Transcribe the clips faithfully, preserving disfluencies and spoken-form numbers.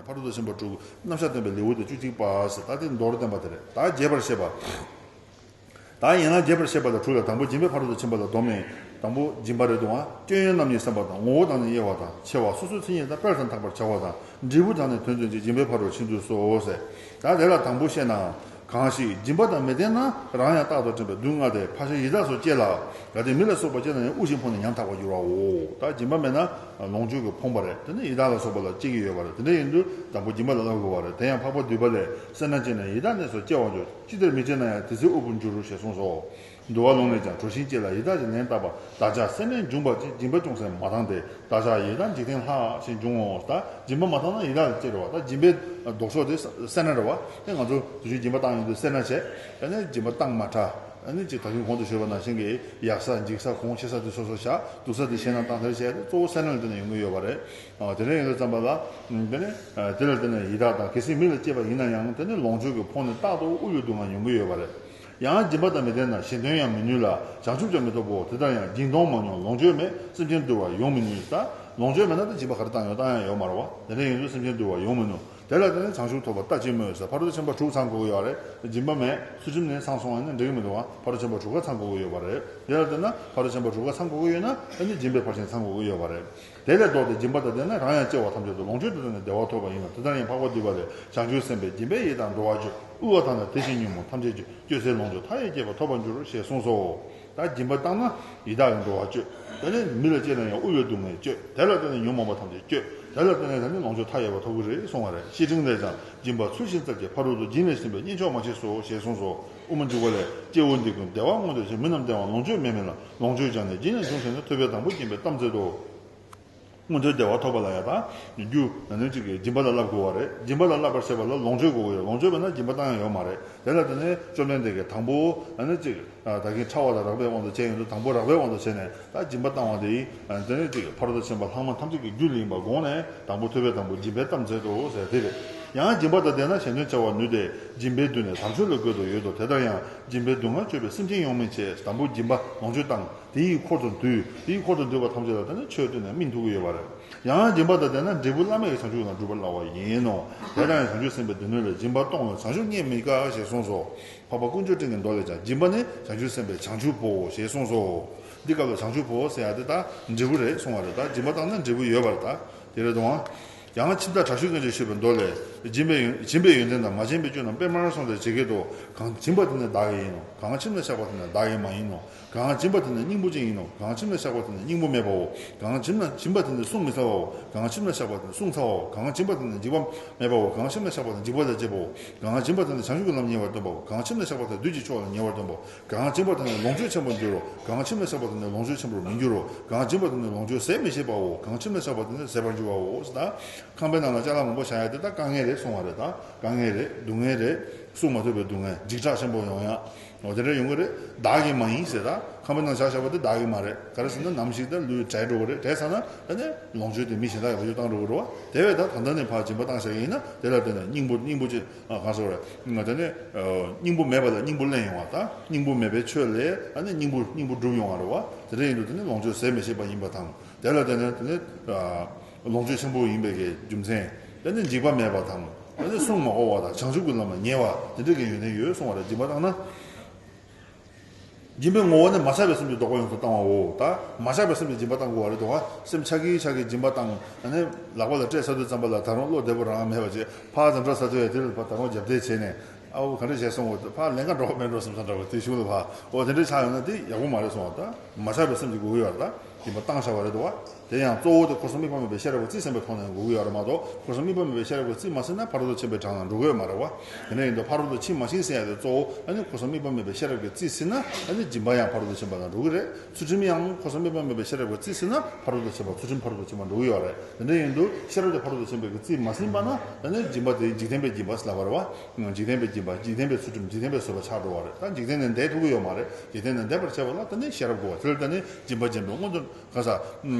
ཕ་རོལ་ཏུ་ཕྱིན་པ་དྲུག་རྣམ་གཞག་སྟོན་པའི་ལེའུ་སྟེ་བཅུ་གཅིག་པ་ཟེར། ད་དེ་མདོར་བསྟན་པ་དེ་རེད། ད་རྒྱས་པར་བཤད་པ། ད་ཡན་ལག་རྒྱས་པར་བཤད་པ་ལ་དྲུག་ལ། དང་པོ་སྦྱིན་པས་ཕ་རོལ་ཏུ་ཕྱིན་པ་ལ་སྡོམ་ནས། དང་པོ་སྦྱིན་པ་རེད་དང་། སྐྱོན་ཡོན་རྣམ་གཉིས་བསམ་པ་དང་། ངོ་བོ་དང་ནི་དབྱེ་བ་དང་། ཆེ་བ་སོ་སོའི་མཚན་ཉིད་དང་། སྤེལ་དང་དག་པར་བྱ་བ་དང་། འབྲས་བུ་དང་ནི་དོན་བདུན་གྱིས། སྦྱིན་པས་ཕ་རོལ་ཕྱིན་བསྡུས་སོ་ཟེར། ད་དེ་ལ་དང་པོ་བཤད་ན། གང་ཞིག་སྦྱིན་པ་དང་མི་ལྡན་ན། རང་ཡང་རྟག་ཏུ་འདྲེན་པའི་སྡུག་བསྔལ་ཏེ། ཕར་ཕྱིན་ཡི་དྭགས་སུ་སྐྱེ་ལ། གལ་ཏེ་མི་ལ་སོགས་པ་སྐྱེས་ན་ཡང་། དབུལ་ཞིང་ཕོངས་ནས་ཉམ་ཐག་པར་འགྱུར་བའོ། ད་སྦྱིན་པ་མེད་ན་ལོངས་སྤྱོད་ཀྱིས་ཕོངས་པ་རེད། དེ་ནས་ཡི་དྭགས་ལ་སོགས་པ་ལ་སྐྱེ་གི་ཡོད་པ་རེད། དེ་འདྲ་ཡིན་དུས་དང་པོ་སྦྱིན་པ་ལ་བསླབ་དགོས་པ་རེད། དེ་ཡང་འཕགས་པ་འདུས་པ་ལས། སེར་སྣ་སྐྱེས་ན་ཡི་དྭགས་ནས་སུ་སྐྱེ་བར་འགྱུར། ཅི་ལྟར་མི་སྐྱེ་ན་ཡང་། དེ་ཚེ་དབུལ་པོར་འགྱུར་རོ། ཞེས་གསུངས་སོ། འདུལ་བ་ལུང་ལས་ཀྱང་། གྲོ་ཞིང་སྐྱེས་ལ་ཡི་དྭགས་ཀྱིས། ལན་བཏབ་པ་བདག་ཅག་སེར་སྣས་འཇུངས་པ་ཅི། སྦྱིན་པ་ཅུང་ཟད་མ་བཏང་སྟེ། བདག་ཅག་ཡི་དྭགས་འཇིག་རྟེན་ལྷག་ཅེས་འབྱུང་ངོ་། ད་སྦྱིན་པ་མ་བཏང་ན་ཡི་དྭགས་ལ་སྐྱེ་རེད་བ། ད་སྦྱིན་པའི་ལྡོག་ཕྱོགས་དེ་སེར་སྣ་རེད་བ། དེ་ང་ཚོ་དུས་རྒྱུན་སྦྱིན་པ་བཏང་ཡོང་དུས་སེར་སྣ་བྱས། དེ་ནས་སྦྱིན་པ་བཏང་མ་ཐག་ཨ་ནི་ཅིག་ད་གིན་གོང་དུ་ཞུས་པ་ནང་བཞིན་གྱི་ཡག་ས་འཇིགས་ས་གོང་ཆེ་ས་དེ་སོ་སོ་བཞག་སྡུག་ས་དེ་གཞན་ལ་བཏང་ཐལ་བྱས་ཏེ། གཙོ་བོ་སེར་སྣ་ལ་བརྟེན་ནས་ཡོང་གི་ཡོད་པ་རེད། ཨ། དེ་འདྲ་ཡིན་དུས་ཙམ་པ་ལ། ཨ། དེ་ནས། ཨ། དེ་ལ་བརྟེན་ནས་ཡི་དྭགས་དང་། གལ་སྲིད་མི་ལ་སྐྱེས་པ་ཡིན་ན་ཡང་། དེ་ནི་ལོངས་སྤྱོད་ཀྱིས་ཕོངས་ནས་རྟག་ཏུ་དབུལ་བའི་སྡུག་བསྔལ་མྱོང་གི་ཡོད་པ་རེད། ཡང་སྦྱིན་པ་དང་མི་ལྡན་ན། གཞན་དོན་ཡང་མི་ནུས་ལ། བྱང་ཆུབ་ཀྱང་མི་ཐོབ་བོ། དེ་ལྟར་ཡང་སྦྱིན་གཏོང་མ་མྱོང་ལོངས་སྤྱོད་མེད། སེམས་ཅན་འདུལ་བར་ཡོང་མི་ནུས། ད་ལོངས་སྤྱོད་མེད་ན་ད་སྦྱིན་པ་ག་རེ་བཏང་ཡོང་། བཏང་ཡང་ཡོད་མ་རེད་བ། དེ་འདྲ་ཡིན་དུས་སེམས་ཅན་འདུལ་བར་ཡོང་མི་ནུས། དེ་ལ་བརྟེན་ནས་བྱང་ཆུབ་ཐོབ་པ་ལྟ་ཅི་སྨོས་ཟེར། ཕ་རོལ་ཏུ་ཕྱིན་པ་དྲུག་ཚང་དགོས་ཀྱི་ཡོད་རེད། སྦྱིན་པ་མེད། ཚུལ་ཁྲིམས་ནི་ཚང་སོང་བ་ཡིན་ན་འགྲིག་གི་མི་འདུག་བ། ཕ་རོལ་ཏུ་ཕྱིན་པ་དྲུག་ཀ་ཚང་དགོས་ཀྱི་ཡོད་པ་རེད། དེ་ལ་བརྟེན་ན་ཕ་རོལ་ཏུ་ཕྱིན་པ་དྲུག་ཀ་ཚང་དགོས་ཀྱི་ཡོད་ན། ཨ་ནི་སྦྱིན་པས་ཕར་ཕྱིན་ཚང་དགོས་ཀྱི་ཡོད་པ་རེད། དེ་ལས་ལྡོག་སྟེ་སྦྱིན་པ་དང་ལྡན་ན། རང་ཡང་སྐྱེ་བ་ཐམས་ཅད་དུ། ལོངས་སྤྱོད་དེ་དང་ནི་བདེ་བ་ཐོབ་པ་ཡིན་ནོ། དེ་ལྟར་ཡང་འཕགས་པ་འདུས་པ་ལས། བྱང་ཆུབ་སེམས་དཔས་སྦྱིན་པས་ཡི་དྭགས་འགྲོ་བ་གཅོད། དབུལ་བ་དང་ནི་དེ་བཞིན་ཉོན་མོངས་ཐམས་ཅད་གཅོད། སྤྱོད་ཚེ་ལོངས་སྤྱོད་མཐའ་ཡས་སྐྱེད་པ་ཐོབ་པར་འགྱུར། ཞེས་གསུངས་སོ། ད་སྦྱིན་པ་བཏང་ན་ཡི་དྭགས་ཀྱི་འགྲོ་བ་གཅོད། དེ་ནས་མི་ལ་སྐྱེས་ན་ཡང་དབུལ་བའི་སྡུག་བསྔལ་གཅོད། དེ་ལ་བརྟེན་ནས་ཉོན་མོངས་པ་ཐམས་ཅད་གཅོད། དེ་ལ་བརྟེན་ནས་ད་ནི་ལོངས་སྤྱོད་མཐའ་ཡས་པ་ཐོབ་ཀྱི་རེད་གསུང་བ་རེད། བཤེས་སྤྲིང་ལས་ཀྱང་། སྦྱིན་པ་ཚུལ་བཞིན་བསྩལ་གྱི། ཕ་རོལ་ཏུ། སྦྱིན་ལས་གཞན་པའི། གཉེན་མཆོག་མ་མཆིས་སོ། ཞེས་གསུངས་སོ། དབུ་མ་འཇུག་པ་ལས། སྐྱེ་བོ་འདི་ཀུན་བདེ་བ་མངོན་དུ་བྱེད། མི་རྣམས་བདེ་བ་ལོངས་སྤྱོད་མེད་མིན་ལ། ལོངས་སྤྱོད་ཀྱང་ནི་སྦྱིན་ལས་འབྱུང་ཞེ་ན། ཐུབ་པས་དང་པོ་སྦྱིན་པའི་གཏམ་མཛད་དོ། མངོན་མཐོའི་བདེ་བ་ཐོབ་པ་ལ་ཡང་ད་རྒྱུ་ཨ་ནི་གཅིག་གི་སྦྱིན་པ་ལ་བསླབ་དགོས་པ་རེད། སྦྱིན་པ་ལ་བསླབ་པར་བྱེད་པ་ལ་ལོངས་སྤྱོད་དགོས་ཀྱི་ཡོད། ལོངས་སྤྱོད་མེད་ན་སྦྱིན་པ་བཏང་ཡང་ཡོད་མ་རེད། དེ་ལ་བརྟེན་ནས་བཅོམ་ལྡན་འདས་ཀྱིས་དང་པོ་ཨ་ནི་གཅིག་ཨ། ད་གིན་ཕྲ་བ་དང་རགས་པའི་དབང་དུ་བྱས་ཡོང་དུས། དང་པོ་རགས་པའི་དབང་དུ་བྱས་ནས་ད་སྦྱིན་པ་བཏང་བ་དེ་ཡིན། ཨ། དེ་ནས་གཅིག་ཕ་རོལ་ཏུ་ཕྱིན་པ་ལྷག་མ་ཐམས་ཅད་ཀྱི་རྒྱུ་ལ་ཡིན་པ་དགོངས་ནས། དང་པོ་ཐུབ་པས་དང་པོ་སྦྱིན་པའི་གཏམ་མཛད་དོ་ཟེར་དེ་རེད། ཡང་སྦྱིན་པ་དང་ལྡན་ན་གཞན་དོན་བྱ་བར་ནུས་ཏེ། སྦྱིན་པའི་མདུན་ནས་དམ་ཆོས་ལ་འགོད་དུ་ཡོད་དོ། དེ་ལྟར་ཡང་སྦྱིན་པས་སྡུག་བསྔལ་གཅོད་པའི། སེམས་ཅན་ཡོངས་སྨིན་བྱེད། དང་པོ་སྦྱིན་པ་ལོངས་སྤྱོད་བཏང་། དེ་ཡི་འཁོར་དུ་འདུས། དེ་ཡི་འཁོར་དུ་འདུས་པ་ཐམས་ཅད་ལ་ད་ནི་ཆོས་སྟོན་ནས་སྨིན་ཐུབ་ཀྱི་ཡོད་པ་རེད། ཡང་སྦྱིན་པ་དང་ལྡན་ན་འབྲས་བུ་བླ་མེད་ཀྱི་བྱང་ཆུབ་ལ་འགྲུབ་པར་སླ་བ་ཡིན་ནོ། དེ་ལྟར་ཡང་བྱང་ཆུབ་སེམས་དཔའི་སྡེ་སྣོད་ལས། སྦྱིན་པ་གཏོང་བས་བྱང་ཆུབ་རྙེད་མི་དཀའ། ཞེས་གསུངས་སོ། འཕགས་པ་དཀོན་མཆོག་སྤྲིན་གྱི་མདོ་ལས་ཀྱང་། སྦྱིན་པ་ནི་བྱང་ཆུབ་སེམས་དཔའི་བྱང་ཆུབ་བོ། ཞེས་གསུངས་སོ། འདི་སྐབས་ལ་བྱང་ཆུབ་བོ་ཟེར་ཡ་དེ་ད་འབྲས་བུ་རེད་གསུང་བ་རེད། ད་སྦྱིན་པ་བཏང་ན་འབྲས་བུ་ཡོད་པ་རེད། ད་དེ་རེད་དང་། ཡང་ཁྱིམ་བདག་དྲག་ཤུལ་གྱིས་ཞུས་པའི་མདོ་ལས། སྦྱིན་པའི་ཡོན། སྦྱིན་པའི་ཡོན་ཏན་དང་། མ་བྱིན་པའི་སྐྱོན་རྣམས་དཔེ་མར་གསུངས་ཏེ། ཇི་སྐད་དུ། གང་བྱིན་པ་དེ་ནི་བདག་གི་ཡིན་ནོ། གང་ཁྱིམ་ལ་བཞག་པ་དེ་ནི་བདག་གི་མ་ཡིན་ནོ། གང་བྱིན་པ་དེ་ནི་སྙིང་པོ་ཅན་ཡིན་ནོ། གང་ཁྱིམ་ལ་བཞག་པ་དེ་ནི་སྙིང་པོ་མེད་པའོ། གང་བྱིན་ན། བྱིན་པ་དེ་ནི་བསྲུང་མི་ཚར་བའོ། གང་ཁྱིམ་ལ་བཞག་པ་དེ་ནི་བསྲུང་ཚར་བའོ། གང་བྱིན་པ་དེ་ནི་འཇིགས་པ་མེད་པའོ། གང་ཁྱིམ་ལ་བཞག་པ་དེ་ནི་འཇིགས་པ་ལས་སྐྱོབ་པའོ། གང་བྱིན་པ་དེ་ནི་བྱང་ཆུབ་ཀྱི་ལམ་ཉེ་བར་སྟོན་པའོ། གང་ཁྱིམ་ལ་བཞག་པ་དེ་ནི་བདུད་ཀྱི་ཕྱོགས་ལས་ཉེ་བར་སྟོན་པའོ། གང་ཁྱིམ་ལ་བཞག་པ་དེ་ནི་ལོངས་སྤྱོད་ཆེན་པོར་འགྱུར་རོ། གང་ཁྱིམ་ལ་བཞག་པ་དེ་ནི་ལོངས་སྤྱོད་ཆེན་པོར་མི་འགྱུར་རོ། གང་བྱིན་པ་དེ་ནི་ལོངས་སྤྱོད་ཟད་མི་ཤེས་པའོ། གང་ཁྱིམ་ལ་བཞག་པ་དེ་ནི་ཟད་པར་འགྱུར་བའོ། ཟེར་ད། ཁང་པའི་ནང་ལ་ཅ་ལག་མང་པོ་བཞག་ཡ་དེ་ད་དཀའ་ངལ་རེད་གསུང་བ་རེད། ད་དཀའ་ངལ་རེད། སྡུག་བསྔལ་རེད། བསྲུང་མ་ཐུབ་པའི་སྡུག་བསྔལ། འཇིགས་སྐྲག་ཆེན་པོ་ཡོང་ཡ། འོ་དེ་འདྲ་ཡོང་གི་རེད། བདག་གི་མ་ཡིན་ཟེར། ད་ཁང་པའི་ནང་བཞག་བཞག་པ་དེ་བདག་གི་མ་རེད། ག་རེ་ཟེར་ན་ནམ་ཞིག་ད་ལུས་བྲལ་འགྲོ་གི་རེད། བྲལ་ཚར་ན་ད་ནི་ལོངས་སྤྱོད་དེ་མི་གཞན་དག་གིས་བེད་སྤྱོད་བཏང་འགྲོ་གི་རེད་བ། དེ་བས་ད་ད་ལྟ་ནས་ཕར་སྦྱིན་པ་བཏང་བཞག་གི་ཡིན་ན། དེ་ལ་བརྟེན་ནས་སྙིང་པོ། སྙིང་པོ་ཅན། ཨ། གང་ཟེར་བ་རེད། ད་ནི་སྙིང་པོ་མེད་པ་ལ་སྙིང་པོ་ལེན་ཡོང་བ། ད་སྙིང་པོ་མེད་པའི་ཆོས་ལས་ད་ནི་སྙིང་པོ། སྙིང་པོ་སྒྲུབ་ཡོང་བ་རེད་བ། དེ་འདྲ་ཡིན་དུས་དེ་ནི་ལོངས་སྤྱོད་ཟད་མི་ཤེས་པ་ཡིན་པ་དང་། དེ་ལ་བརྟེན་ནས་དེ་ནི། ཨ། ལོངས་སྤྱོད་ཆེན་པོ་ཡིན་པའི་གི་རྒྱུ་མཚན། དེ་ནི་འཇིགས་པ་མེད་པ་དང་། དེ་ནི་བསྲུང་མ་དགོས་པ་དང་། བྱང་ཆུབ་ཀྱི་ལམ་ལ་ཉེ་བ། དེ་འདྲ་གི་ཡོན་ཏན་ཡོད་གསུང་བ་རེད། སྦྱིན་པ་བཏང་ན། སྦྱིན་པའི་ངོ་བོ་ནི་མ་ཆགས་པའི་སེམས་ཀྱིས་བདོག་པ་ཡོངས་སུ་བཏང་བའོ། ད་མ་ཆགས་པའི་སེམས་ཀྱིས་སྦྱིན་པ་བཏང་དགོས་པ་རེད་དོ། སེམས་ཆགས་ཀྱིན་ཆགས་ཀྱིན་སྦྱིན་པ་བཏང་། ཨ་ནི་ལག་པ་ལ་སྤྲད་ཚར་དུས་ཙམ་པ་ལ་ད་རུང་བློ་བདེ་པོ་རང་མེད་པ་བྱས། ཕར་འཛིན་གྲྭ་ས་དུས་དེ་ལ་ཕར་ད་རུང་རྒྱབ་གཏད་བྱས་ནས། ཨའོ་ག་འདྲ་བྱས་སོང་ངོ་། ཕར་ལེན་ག་འགྲོ་བ་མེད་འགྲོ་བསམ་ས་འདྲ་བ་དེ་གཞུག་ལ་ཕར། འོ་དེ་འདྲ་ཆགས་ཡོང་ན་དེ་ཡག་པོ་མ་རེད་གསུང་བ། ད་མ་ཆགས་པའི་སེམས་ཀྱིས་དགོས་ཀྱི་ཡོད་རེད། ད་སྦྱིན་པ་བཏང་བཞག་པ་རེད་དོ། དེ་ཡང་གཙོ་བོ་དེ་འཁོར་གསུམ་དམིགས་པ་མེད་པའི་ཤེས་རབ་ཀྱི་རྩིས་ཟིན་པའི་ཐོག་ནས་དགོས་ཀྱི་ཡོད་རེད་མ་གཏོགས། འཁོར་གསུམ་དམིགས་པ་མེད་པའི་ཤེས་རབ་ཀྱི་རྩིས་མ་ཟིན་ན་ཕ་རོལ་ཏུ་ཕྱིན་པའི་གྲངས་ལ་འགྲོ་གི་ཡོད་མ་རེད་བ། དེ་འདྲ་ཡིན་དུས་ཕ་རོལ་ཏུ་ཕྱིན་མ་ཕྱིན་ཟེར་ཡ་དེ་གཙོ་བོ་ཨ་ནི་འཁོར་གསུམ་དམིགས་པ་མེད་པའི་ཤེས་རབ་ཀྱི་རྩིས་ཟིན་ན། ཨ་ནི་སྦྱིན་པ་ཡང་ཕ་རོལ་ཏུ་ཕྱིན་པ་ལ་འགྲོ་གི་རེད། ཚུལ་ཁྲིམས་ཡང་འཁོར་གསུམ་དམིགས་པ་མེད་པའི་ཤེས་རབ་ཀྱི་རྩིས་ཟིན་ན་ཕ་རོལ་ཏུ་ཕྱིན་པ། ཚུལ་ཁྲིམས་ཕ་རོལ་ཏུ་ཕྱིན་པ་འགྲོ་གི་ཡོད་རེད། དེ་འདྲ་ཡིན་དུས་ཤེས་རབ་དེ་ཕ་རོལ་ཏུ་ཕྱིན་པའི་གི་རྩིས་མ་ཟིན་པ་ན། ཨ་ནི་སྦྱིན་པ་དེ་འཇིག་རྟེན་པའི་སྦྱིན་པ་ཟེར་ལབ་པ་རེད་བ། འཇིག་རྟེན་པའི་སྦྱིན་པ། འཇིག་རྟེན་པའི་ཚུལ་ཁྲིམས། འཇིག་རྟེན་པའི་བཟོད་པ་ཆགས་འགྲོ་བ་རེད། ད་འཇིག་རྟེན་ནས་འདས་ཐུབ་ཀྱི་ཡོད་མ་རེད། འཇིག་རྟེན་ནས་འདས་པར་བྱེད་པ་ལ་ད་ནི་ཤེས་རབ་དགོས་པ། དེ་ལ་ད་ནི་སྦྱིན་པ་སྦྱིན་པའི་སྔོན་དུ་ག་ས།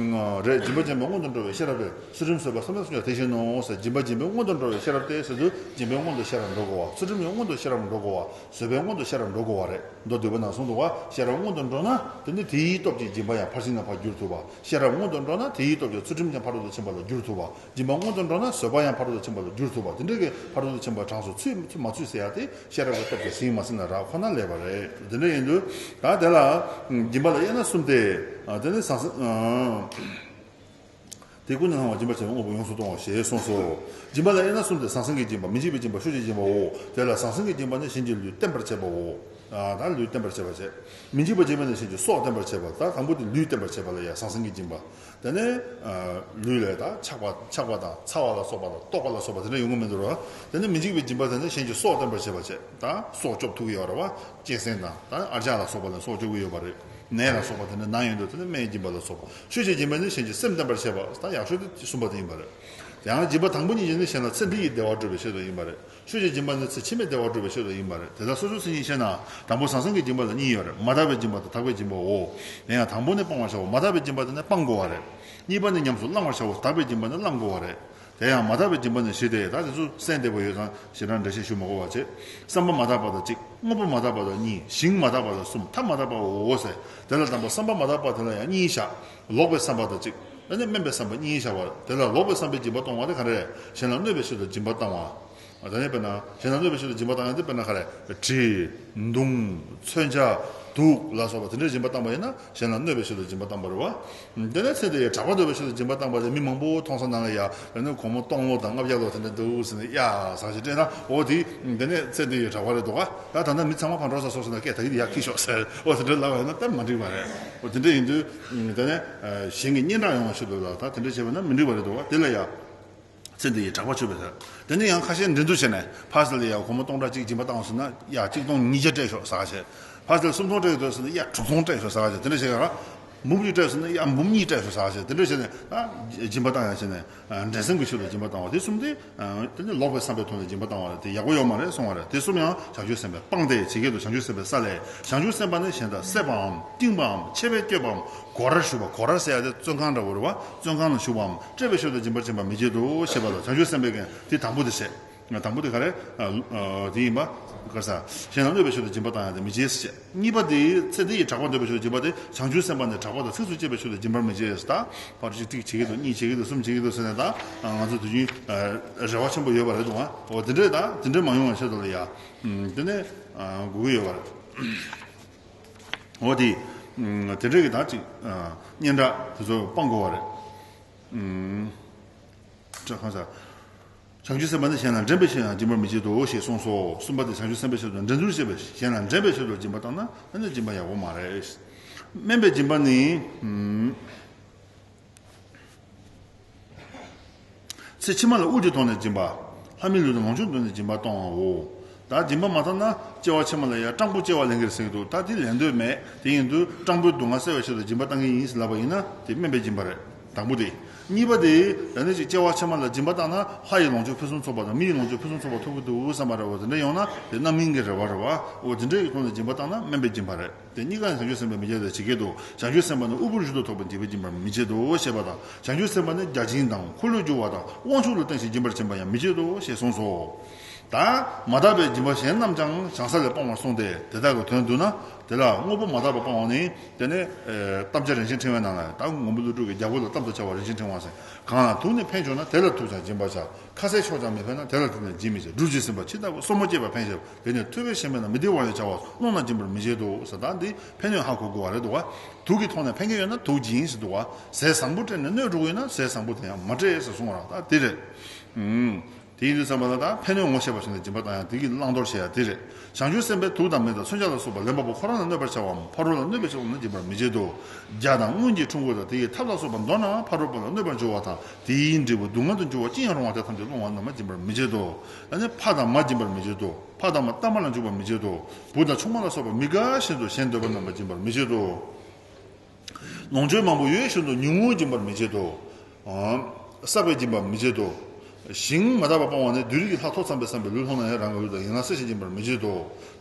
རེད། སྦྱིན་པ་སྦྱིན་པའི་སྔོན་དུ་འགྲོ་བའི་ཤེས་རབ་རེད། ཚུལ་ཁྲིམས་བཟོད་པ་བསམ་གཏན་བསམ་གྱིས་དེ་བཞིན་ནོ་ཟེར། སྦྱིན་པ་སྦྱིན་པའི་སྔོན་དུ་འགྲོ་བའི་ཤེས་རབ་སྟེ་ཟེར་དུས་སྦྱིན་པའི་སྔོན་དུ་ཤེས་རབ་འགྲོ་དགོས་པ། ཚུལ་ཁྲིམས་ཀྱི་སྔོན་དུ་ཤེས་རབ་འགྲོ་དགོས་པ། བཟོད་པའི་སྔོན་དུ་ཤེས་རབ་འགྲོ་དགོས་པ་རེད། མདོ་སྡུད་པ་ནང་གསུངས་འདུག་བ། ཤེས་རབ་སྔོན་དུ་འགྲོ་ན་དེ་ནི་དེའི་སྟོབས་ཀྱིས་སྦྱིན་པ་ཡང་ཕར་ཕྱིན་ནས་ཕར་བསྒྱུར་ཐུབ་པ། ཤེས་རབ་སྔོན་དུ་འགྲོ་ན་དེའི་སྟོབས་ཀྱིས་ཚུལ་ཁྲིམས་ཀྱང་ཕ་རོལ་ཏུ་ཕྱིན་པ་ལ་བསྒྱུར་ཐུབ་པ། སྦྱིན་པ་སྔོན་དུ་འགྲོ་ན་བཟོད་པ་ཡང་ཕ་རོལ་ཏུ་ཕྱིན་པ་ལ་བསྒྱུར་ཐུབ་པ། དེ་འདྲ་གི་ཕ་རོལ་ཏུ་ཕྱིན་པ་གྲངས་སུ་ཚུད་ཚུད་མ་ཚུད་ཟེར་ཡ་དེ་ཤེས་རབ་ཀྱི་སྟོབས་ཀྱིས་ཟིན་མ་ཟིན་ལ་རག་ཁོ་ན་ལས་པ་རེད། དེ་འདྲ་ཡིན་དུས་ད་དེ་ལ་སྦྱིན་པ་ལ་དབྱེ་ན་གསུམ་སྟེ། དེ་ནི་ཟང་ཟིང་། དེ་ཀུན་ནས་བསླང་བ་སྦྱིན་པར་བྱ་བའི་དངོས་པོ་ཡོངས་སུ་གཏོང་བ་ཞེས་གསུངས་སོ། སྦྱིན་པ་ལ་དབྱེ་ན་གསུམ་སྟེ། ཟང་ཟིང་གི་སྦྱིན་པ། མི་འཇིགས་པའི་སྦྱིན་པ། ཆོས་ཀྱི་སྦྱིན་པའོ། དེ་ལ་ཟང་ཟིང་གི་སྦྱིན་པ་ནི་གཞན་གྱི་ལུས་བརྟན་པར་བྱེད་པའོ། ཨ། ད་ལུས་བརྟན་པར་བྱེད་པ་བྱེད། མི་འཇིགས་པའི་སྦྱིན་པ་ནི་གཞན་གྱི་སྲོག་བརྟན་པར་བྱེད་པ། ད་དང་པོ་དེ་ལུས་བརྟན་པར་བྱེད་པ་ལ་ཡ་ཟང་ཟིང་གི་སྦྱིན་པ། དེ་ནས་ཨ། ལུས་ལ་ད་ཆགས་པ་ཆགས་པ་དང་ཚ་བ་ལ་སོགས་པ་དང་ལྟོགས་པ་ལ་སོགས་པ་དེ་འདྲ་ཡོང་གི་མི་འདུག་ར། དེ་ནས་མི་འཇིགས་པའི་སྦྱིན་པ་དེ་ནི་གཞན་གྱི་སྲོག་བརྟན་པར་བྱེད་པ་བྱེད། ད་སྲོག་སྐྱོབ་ཐུབ་ཀྱི་ཡོད་རེད་བ། གཅན་གཟན་དང་ད་ཨར་ཅག་ལ་སོགས་པ་ལ་སྲོག་སྐྱོབ་ཀྱི་ཡོད་པ་རེད། ནད་ལ་སོགས་པ་དེ་འདྲ་ན་ཡོང་དུས་དེ་ནི་སྨན་སྦྱིན་པ་ལ་སོགས་པ། ཆོས་ཀྱི་སྦྱིན་པ་ནི་གཞན་གྱི་སེམས་བརྟན་པར་བྱེད་པ། ད་ཡག་ཤོས་དེ་གསུམ་པ་དེ་ཡིན་པ་རེད། ཡང་སྦྱིན་པ་དང་པོ་གཉིས་ཀྱིས་ནི་གཞན་ལ་ཚེ་འདི་ཡི་བདེ་བ་སྒྲུབ་པའི་ཆེད་དུ་ཡིན་པ་རེད། ཆོས་ཀྱི་སྦྱིན་པ་ནི་ཚེ་ཕྱི་མའི་བདེ་བ་སྒྲུབ་པའི་ཆེད་དུ་ཡིན་པ་རེད། དེ་དག་སོ་སོའི་མཚན་ཉིད་བཤད་ན། དང་པོ་ཟང་ཟིང་གི་སྦྱིན་པ་ལ་གཉིས་ཡོད་རེད། མ་དག་པའི་སྦྱིན་པ་དང་དག་པའི་སྦྱིན་པའོ། དེ་ཡང་དང་པོ་ནི་སྤང་བར་བྱའོ། མ་དག་པའི་སྦྱིན་པ་དེ་ནི་སྤང་དགོས་པ་རེད། གཉིས་པ་ནི་ཉམས་སུ་བླང་བར་བྱའོ། དག་པའི་སྦྱིན་པ་ནི་བླང་དགོས་པ་རེད། དེ་ཡང་མ་དག་པའི་སྦྱིན་པ་ནི་བཞི་སྟེ། ད་དེ་ཚོ་གསན་བདེ་པོ་ཡོད་ཙང་ཞེ་དྲག་འགྲེལ་བཤད་ཞུ་མ་དགོས་པ་བྱེད། བསམ་པ་མ་དག་པ་དང་གཅིག། དངོས་པོ་མ་དག་པ་དང་གཉིས། ཞིང་མ་དག་པ་དང་གསུམ། ཐབས་མ་དག་པའོ་ཟེར། དེ་ལ་དང་པོ་བསམ་པ་མ་དག་པ་དེ་ལ་ཡང་གཉིས་བཞག། ལོག་པའི་བསམ་པ་དང་གཅིག། ཨ་ནི་དམན་པའི་བསམ་པ་གཉིས་བཞག་པ། དེ་ལ་ལོག་པའི་བསམ་པའི་སྦྱིན་པ་གཏོང་བ་དེ་ག་རེ་རེད། གཞན་ལ་གནོད་པའི་ཆེད་དུ་སྦྱིན་པ་བཏང་བ། ཨ། ད་ནི་དཔེར་ན་གཞན་ལ་གནོད་པའི་ཆེད་དུ་སྦྱིན་པ་བཏང་ཡ་དེ་དཔེར་ན་ག་རེ། གྲི། མདུང་། མཚོན་ཆ། དུག་ལ་སོགས་པ་དེ་འདྲའི་སྦྱིན་པ་བཏང་པ་ཡིན་ན་གཞན་ལ་གནོད་པའི་ཆེད་དུ་སྦྱིན་པ་བཏང་པ་རེད་བ། དེ་ནས་ཚེ་འདི་ཡི་གྲགས་པ་འདོད་པའི་ཆེད་དུ་སྦྱིན་པ་བཏང་པ་དེ་མི་མང་པོ་མཐོང་ས་ནང་ལ་ཡ། དེ་ནས་སྒོར་མོ་སྟོང་ལོ་དང་ལྔ་བརྒྱ་ལོ་དེ་འདྲ་འདུག་ཟེར་ནས་ཡ་ཟ་ཞིག་སྤྲད་ན། འོ་དེ་དེ་ནས་ཚེ་འདི་ཡི་གྲགས་པ་རེད་འདུག་ག་ཡ། ད་ལྟ་མི་ཚང་མ་ཕར་འགྲོ་ས་སོགས་ཟེར་ན་སྐད་ད་གི་དེ་ཡ་ཁྱི་ཤོག་ཟེར། འོ་དེ་འདྲ་ལབ་པ་ཡིན་ན་སྟབས་མ་འགྲིག་པ་རེད། འོ་དེ་འདྲ་ཡིན་དུས་དེ་ནས་གཞན་གྱི་སྙན་གྲགས་ཡོང་བའི་ཆེད་དུ་ལ་ད་དེ་འདྲ་བྱས་པ་ན་མི་འགྲིག་པ་རེད་འདུག་ག་དེ་ལ་ཡ། ཚེ་འདི་ཡི་གྲགས་པ་ཆོད་པའི་ཟེར། དེ་ནས་ཡང་ཁ་ཤས་འགྲན་བསྡུར་བྱས་ནས་ཕར་ཚུར་ལ་ཡ་སྒོར་མོ་སྟོང་ཕྲག་གཅིག་སྦྱིན་པ་བཏང་སོང་ན་ཡ་གཅིག་སྟོང་ཉིས་བརྒྱ་སྤྲད་ཤོག་ཟེར་བྱས། ཕར་ཚུར་སུམ་སྟོང་སྤྲད་ཡོད་དུས་སོང་ན་ཡ་དྲུག་སྟོང་སྤྲད་ཤོག་ཟེར་བྱས། དེ་འདྲ་བྱས་ཡ་འབུམ་གཅིག་སྤྲད་སོང་ན་ཡ་འབུམ་གཉིས་སྤྲད་ཤོག་ཟེར་བྱས། དེ་འདྲ་བྱས་ནས་ཨ་སྦྱིན་པ་བཏང་ཡ་བྱས་ནས་འགྲན་སེམས་ཀྱི་ཆེད་དུ་སྦྱིན་པ་བཏང་བ་དེ་གསུམ་དེ་དེ་ནི་ལོག་པའི་བསམ་པའི་ཐོག་ནས་སྦྱིན་པ་བཏང་བ་རེད། དེ་ཡག་པོ་ཡོད་མ་རེད་གསུང་བ་རེད། དེ་གསུམ་ཡང་བྱང་ཆུབ་སེམས་དཔའི་དཔང་དེ་ཇི་སྐད་དུ་བྱང་ཆུབ་སེམས་དཔའི་ས་ལས། བྱང་ཆུབ་སེམས་དཔའ་ནི་གཞན་དག་བསད་པའམ་བཏིང་བའམ་བཅད་པས་གཅོད་པའམ་སྒོ་རར་ཞུགས་པ། སྒོ་ར་ཟེར་ཡ་དེ་བཙོན་ཁང་འདྲ་བོ་རེད་བ། བཙོན་ཁང་ལ་ཞུགས་པའམ་བཅད་པའི་ཆེད་དུ་སྦྱིན་པར་བྱེད་པ་མི་བྱེད་དོ་ཞེས་པ་ལ། བྱང་ཆུབ་སེམས་དཔའི་གན་དེ་དང་པོ་དེ་བྱས། དང་པོ་དེ་ག་རེ། ཨ། ཨ། དེ་ཡིན་པ། ག་ས། གཞན་ལ་གནོད་པའི་ཆེད་དུ་སྦྱིན་པ་བཏང་ཡ་དེ་མི་བྱེད་ཟེར། གཉིས་པ་དེ་ཚེ་འདི་ཡི་གྲགས་པ་འདོད་པའི་ཆེད་དུ་སྦྱིན་པ་དེ། བྱང་ཆུབ་སེམས་དཔའ་ནི་གྲགས་པ་དང་ཚིགས་སུ་བཅད་པའི་ཆེད་དུ་སྦྱིན་པར་མི་བྱེད་ཟེར། ད་ཕར་གཅིག་གཅིག་བྱེད་ཀྱི་འདུག་གཉིས་བྱེད་ཀྱི་འདུག་གསུམ་བྱེད་ཀྱི་འདུག་ཟེར་ནས་ད་ང་ཚོ་དུས་རྒྱུན་རེ་བ་ཆེན་པོ་ཡོད་པ་རེད་འདུག་འོ་དེ་འདྲས་ད་དེ་འདྲས་མ་ཡོང་བའི་ཆེད་དུ་ལ་ཡ། དེ་ནས་དགོས་ཀྱི་ཡོད་པ་རེད། འོ་དེ། དེ་འདྲས་ཀྱི་ད་ཅིག་སྙན་གྲགས་དེ་ཚོ་སྤང་དགོས་པ་རེད། ཁ་ས། བྱང་ཆུབ་སེམས་དཔའ་ནི་གཞན་ལ་འགྲན་པའི་ཕྱིར་ཡང་སྦྱིན་པར་མི་བྱེད་དོ་ཞེས་གསུངས་སོ། གསུམ་པ་དེ་བྱང་ཆུབ་སེམས་དཔའི་ཕྱིར་དུ་འགྲན་བསྡུར་བྱེད་པའི་གཞན་ལ་འགྲན་པའི་ཕྱིར་དུ་སྦྱིན་པ་བཏང་ན་ཨ་ནི་སྦྱིན་པ་ཡག་པོ་མ་རེད། དམན་པའི་སྦྱིན་པ་ནི། ཚེ་ཕྱི་མ་ལ་དབུལ་གྱིས་དོགས་ནས་སྦྱིན་པ། ལྷ་མིའི་ལུས་དང་ལོངས་སྤྱོད་འདོད་ནས་སྦྱིན་པ་གཏོང་བའོ། ད་སྦྱིན་པ་མ་བཏང་ན་སྐྱེ་བ་ཕྱི་མ་ལ་ཡང་སྤྲང་པོ་སྐྱེ་བ་ལེན་གྱི་རེད་ཟེར་གྱི་འདུག་ད་དེ་ལེན་འདོད་མེད། དེ་ཡིན་དུས་སྤྲང་པོའི་སྡུག་བསྔལ་སེལ་བའི་ཆེད་དུ་སྦྱིན་པ་བཏང་གི་ཡིན་ཟེར་ལབ་པ་ཡིན་ན་དེ་དམན་པའི་སྦྱིན་པ་རེད། དང་པོ་དེ། གཉིས་པ་དེ། ད་ནི་ཅིག་སྐྱེ་བ་ཕྱི་མ་ལ་སྦྱིན་པ་བཏང་ན་ལྷ་ཡི་ལོངས་སྤྱོད་ཕུན་སུམ་ཚོགས་པ་དང་མི་ཡི་ལོངས་སྤྱོད་ཕུན་སུམ་ཚོགས་པ་ཐོབ་ཀྱི་འདུག་བསམ་པ་རེད་བ། དེ་འདྲ་ཡོང་ན་དེ་རྣམ་སྨིན་གྱི་རེ་བ་རེད་བ། འོ་དེ་འདྲའི་ཐོག་ནས་སྦྱིན་པ་བཏང་ན་དམན་པའི་སྦྱིན་པ་རེད། དེ་གཉིས་ཀ་ནི་བྱང་ཆུབ་སེམས་དཔའི་མི་བྱེད་དོ་ཇི་སྐད་དུ། བྱང་ཆུབ་སེམས་དཔའ་ནི་དབུལ་པོར་གྱུར་ཏོ་དོགས་པའི་སྦྱིན་པ་སྦྱིན་པར་མི་བྱེད་དོ་ཞེས་པ་དང་། བྱང་ཆུབ་སེམས་དཔའ་ནི་བརྒྱ་བྱིན་དང་འཁོར་ལོས་སྒྱུར་བ་དང་དབང་ཕྱུག་ལ་བརྟེན་ཞིང་སྦྱིན་པར་བྱེད་པ་ཡང་མི་བྱེད་དོ་ཞེས་གསུངས་སོ། ད་མ་དག་པའི་སྦྱིན་པ་གཞན་རྣམས་ཀྱང་བྱང་ས་ལས་སྤང་བར་གསུངས་ཏེ་དེ་དག་གི་དོན་བསྡུ་ན། དེ་ལ་དངོས་པོ་མ་དག་པ་སྤང་བ་ནི། དེ་ནས་ཨེ། དམ་བཅའ་རིན་ཆེན་ཕྲེང་བའི་ནང་ལ་ད་མགོན་པོ་ཀླུ་སྒྲུབ་ཀྱིས་རྒྱལ་པོ་ལ་དམ་དུ་བཅའ་བ་རིན་ཆེན་ཕྲེང་བ་ཟེར། གང་ལ་དུག་ནི་ཕན་བྱུང་ན་དེ་ལ་དུག་ཀྱང་སྦྱིན་པར་བྱ། ཁ་ཟས་མཆོག་ཀྱང་མི་ཕན་ན་དེ་ལ་དེ་ནི་སྦྱིན་མི་བྱ། སྦྲུལ་གྱིས་ཟིན་པ་འཆི་ལྟ་བུ། སོར་མོས་བཅད་པ་ཕན་ཞེས་པ། དེ་ནི་ཐུབ་པས་གཞན་ཕན་ན་མི་བདེ་བ་ཡང་བྱ་བ། བློ་རྣམས་སྦྱིན་པར་མི་བྱེད་དོ་ཟེར། ད་འདི་ཕན་གནོད་ཧ་གོ་དགོས་པ་རེད་འདུག་བ། དུག་གི་ཐོག་ནས་ཕན་གྱི་ཡོད་ན་དུག་སྦྱིན་ཟེར་འདུག་བ། ཟས་བཟང་པོ་སྤྲད་ནས་གནོད་འགྲོ་གི་ཡོད་ན་ཟས་བཟང་པོ་དེ་ཡང་མ་སྤྲད་ཟེར་གསུངས་པ་རང་ད་འདི་རེད། ཨུམ། དེ་ཡིན་དུས་ཙམ་པ་ལ་ད་ཕན་གནོད་ངོ་ཤེས་པ་ཞིག་ནས་སྦྱིན་པ་བཏང་ཡང་དེ་གི་བླང་དོར་བྱེད་ཡ་དེ་རེད། བྱང་ཆུབ་སེམས་དཔས་དུག་དང་མེ་དང་མཚོན་ཆ་ལ་སོགས་པ་ལེན་པ་པོ་ཁོ་རང་ལ་གནོད་པར་བྱ་བའམ་ཕ་རོལ་ལ་གནོད་པའི་ཕྱོགས་ལ་སྦྱིན་པར་མི་བྱེད་དོ། རྒྱ་དང་རྔོན་གྱི་ཁྲུས་གོས་དང་དེ་ཡི་ཐབས་ལ་སོགས་པ་མདོར་ན་ཕ་རོལ་པོ་ལ་གནོད་པར་འགྱུར་བ་དང་དེའི་འབྲས་བུ་སྡུག་བསྔལ་དུ་འགྱུར་བ་ཅི་ཡང་རུང་བ་དེ་ཐམས་ཅད་སློང་བ་རྣམས་ལ་སྦྱིན་པར་མི་བྱེད་དོ། ཨ་ནི་ཕ་དང་མ་སྦྱིན་པར་མི་བྱེད་དོ། ཕ་དང་མ་གཏམ་པ་ལ་འཇུག་པར་མི་བྱེད་དོ། བུ་དང་ཆུང་མ་ལ་སོགས་པ་མི་དགའ་བཞིན་དུ་གཞན་འདོད་པ་རྣམས་ལ་སྦྱིན་པར་མི་བྱེད་དོ། ལོངས་སྤྱོད་མང་པོ་ཡོད་བཞིན་དུ་ཉུང་ངུར་སྦྱིན་པར་མི་བྱེད་དོ། ཨ། བསགས་པས་སྦྱིན་པར་མི་བྱེད་དོ། ཞིང་མ་དག་པ་སྤང་བ་ནི། བདུད་རིགས་ཀྱི་ལྷ་ཐོ་འཚམས་པས་བསམས་པས། ལུས་ལྷོང་ན་ཡང་རང་གི་ལུས་དང་། ཡང་ན་སྲེག་ཤིང་སྦྱིན་པར་མི་བྱེད་དོ།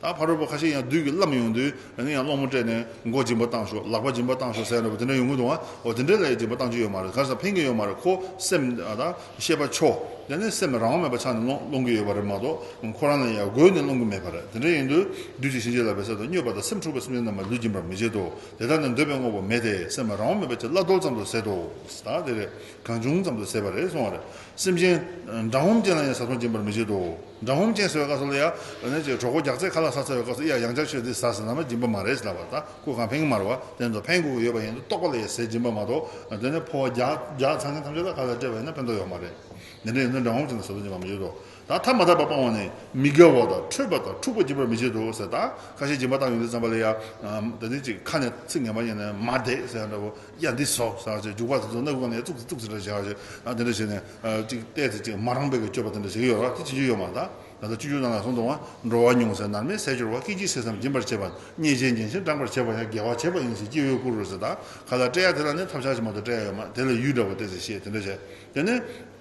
ད་ཕ་རོལ་པོ་ཁ་ཤས་ཡང་བདུད་ཀྱིས་བརླམས་ཡོང་དུས་ཨ་ནི་ཡང་སློང་མོ་སྤྲད་ནས་མགོ་སྦྱིན་པ་བཏང་ཤོག་ལག་པ་སྦྱིན་པ་བཏང་ཤོག་ཟེར་འདྲ་པོ་དེ་འདྲ་ཡོང་གི་འདུག་ཨ། འོ་དེ་འདྲའི་ལ་ཡང་སྦྱིན་པ་བཏང་རྒྱུ་ཡོད་མ་རེད། ག་རེ་ཟེར་ཕན་གྱི་ཡོད་མ་རེད། ཁོ་སེམས་ཨ་ད་ཤེས་པ་འཕྱོ། དེ་ནས་སེམས་རང་དབང་མེད་པ་ཆགས་ནས་སློང་སློང་གི་ཡོད་པ་རེད་མ་གཏོགས། ཁོ་རང་ལ་ཡང་དགོས་ནས་སློང་གི་མེད་པ་རེད། དེ་འདྲ་ཡིན་དུས་བདུད་ཀྱི་གཤིན་རྗེ་ལ་འབད་ཟེར་དང་། སྨྱོས་པ་དང་སེམས་འཁྲུགས་པའི་སེམས་ཅན་རྣམས་ལ་ལུས་སྦྱིན་པར་མི་བྱེད་དོ། དེ་དག་ནི་འདོད་པའི་དངོས་པོ་མེད་དེ། སེམས་རང་དབང་མེད་པའི་ཕྱིར་བླ་རྡོལ་ཙམ་དུ་ཟད་དོ། ད་དེ་རེད། གང་བྱུང་ཙམ་དུ་ཟད་པ་རེད་གསུང་བ་རེད། སེམས་ཅན་འབྲང་བུམ་ཅན་ལ་ཡང་བཟའ་བཏུང་སྦྱིན་པར་མི་བྱེད་དོ། འབྲང་བུམ་ཅན་ཟེར་བའི་སྐབས་སུ་ལ་ཡང་ཨ་ནི་ཅིག་གྲོད་ཁོག་རྒྱགས་ཚད་ཁ་ལག་ཟ་ཚར་བའི་སྐབས་སུ་ཡ་ཡང་བསྐྱར་ཁྱོད་འདི་ཟ་ཟེར་ན་མ་སྦྱིན་པ་མ་རེད་ཟེར་ལབ་པ། ད་ཁོ་གང་ཕན་གྱི་མ་རེད་བ། དེ་ཚོ་ཕན་དགོས་ཀྱི་ཡོད་པ་ཡིན་དུས་རྟོགས་པ་ལ་ཡང་ཟས་སྦྱིན་པ་མ་གཏོགས། དེ་ནས་ཕོ་བ་རྒྱགས་རྒྱགས་ཚང་མཁན་ཐམས་ཅད་ལ་ཁ་ལག་སྤྲད་པ་ཡིན་ན་ཕན་ཐོགས་ཡོད་མ་རེད། འདི་འདྲ་ཡིན་དུས་འབྲང་བུམ་ཅན་ལ་བཟའ་བཏུང་སྦྱིན་པར་མི་བྱེད་དོ། ད་ཐ་མ་དག་པ་སྤང་བ་ནི། མི་དགེ་བ་དང་འཕྲོད་པ་དང་འཁྲུགས་པ་སྦྱིན་པར་མི་བྱེད་དོ་ཟེར། ད་ཁ་ཤས་སྦྱིན་པ་བཏང་ཡོང་དུས་ཙམ་པ་ལ་ཡ། ཨམ། ད་ནི་ཅིག་ཁ་ནས་ཚིག་ངན་པ་ཡིན་ན་མ་བསྡད་ཟེར་འདྲ་པོ། ཡ་འདི་ཟོ་ཟེར་བ་ཅིག་རྒྱུག་པ་དེ་ཚོ་སྣ་ཁུག་ནས་བཙུགས་བཙུགས་ཟེར་འདྲ་བྱ་བ་ཅིག་ཨ་དེ་འདྲ་བྱས་ནས་ཨ་ཅིག་བལྟས་ཚེ་ཅིག་མ་རངས་པའི་གི་སྤྱོད་པ་དེ་འདྲ་བྱེད་ཀྱི་ཡོད་རེད་བ། དེ་བྱེད་རྒྱུ་ཡོད་མ་རེད། ད་ད་ལྟ་སྤྱོད་འཇུག་ནང་ལ་གསུངས་འདུག་བ། འགྲོ་བ་ཉུང་ཟད་ནར་མའི་ཟས་སྦྱོར་བ། སྐད་ཅིག་ཟས་ཙམ་སྦྱིན་པར་བྱེད་པ། བརྙས་བཅས་བརྙས་བཅོས་སྐྲག་པར་བྱེད་པ་ཡང་། དགེ་བ་བྱེད་པ་ཡིན་ཞེས་སྐྱེ་བོས་བཀུར་རོ་ཟེར། ད་ཁ་ལག་སྤྲད་ཡ་དེ་ལ་ནི་ཐབས་ཆག་ཅིག་མ་གཏོགས་སྤྲད་ཡ་ཡོད་མ་རེད། དེ་ལ་ཡུལ་འདྲ་པོ་བལྟས་ཚེ་ཤེས། དེ་འདྲ་བྱས། དེ་ནས།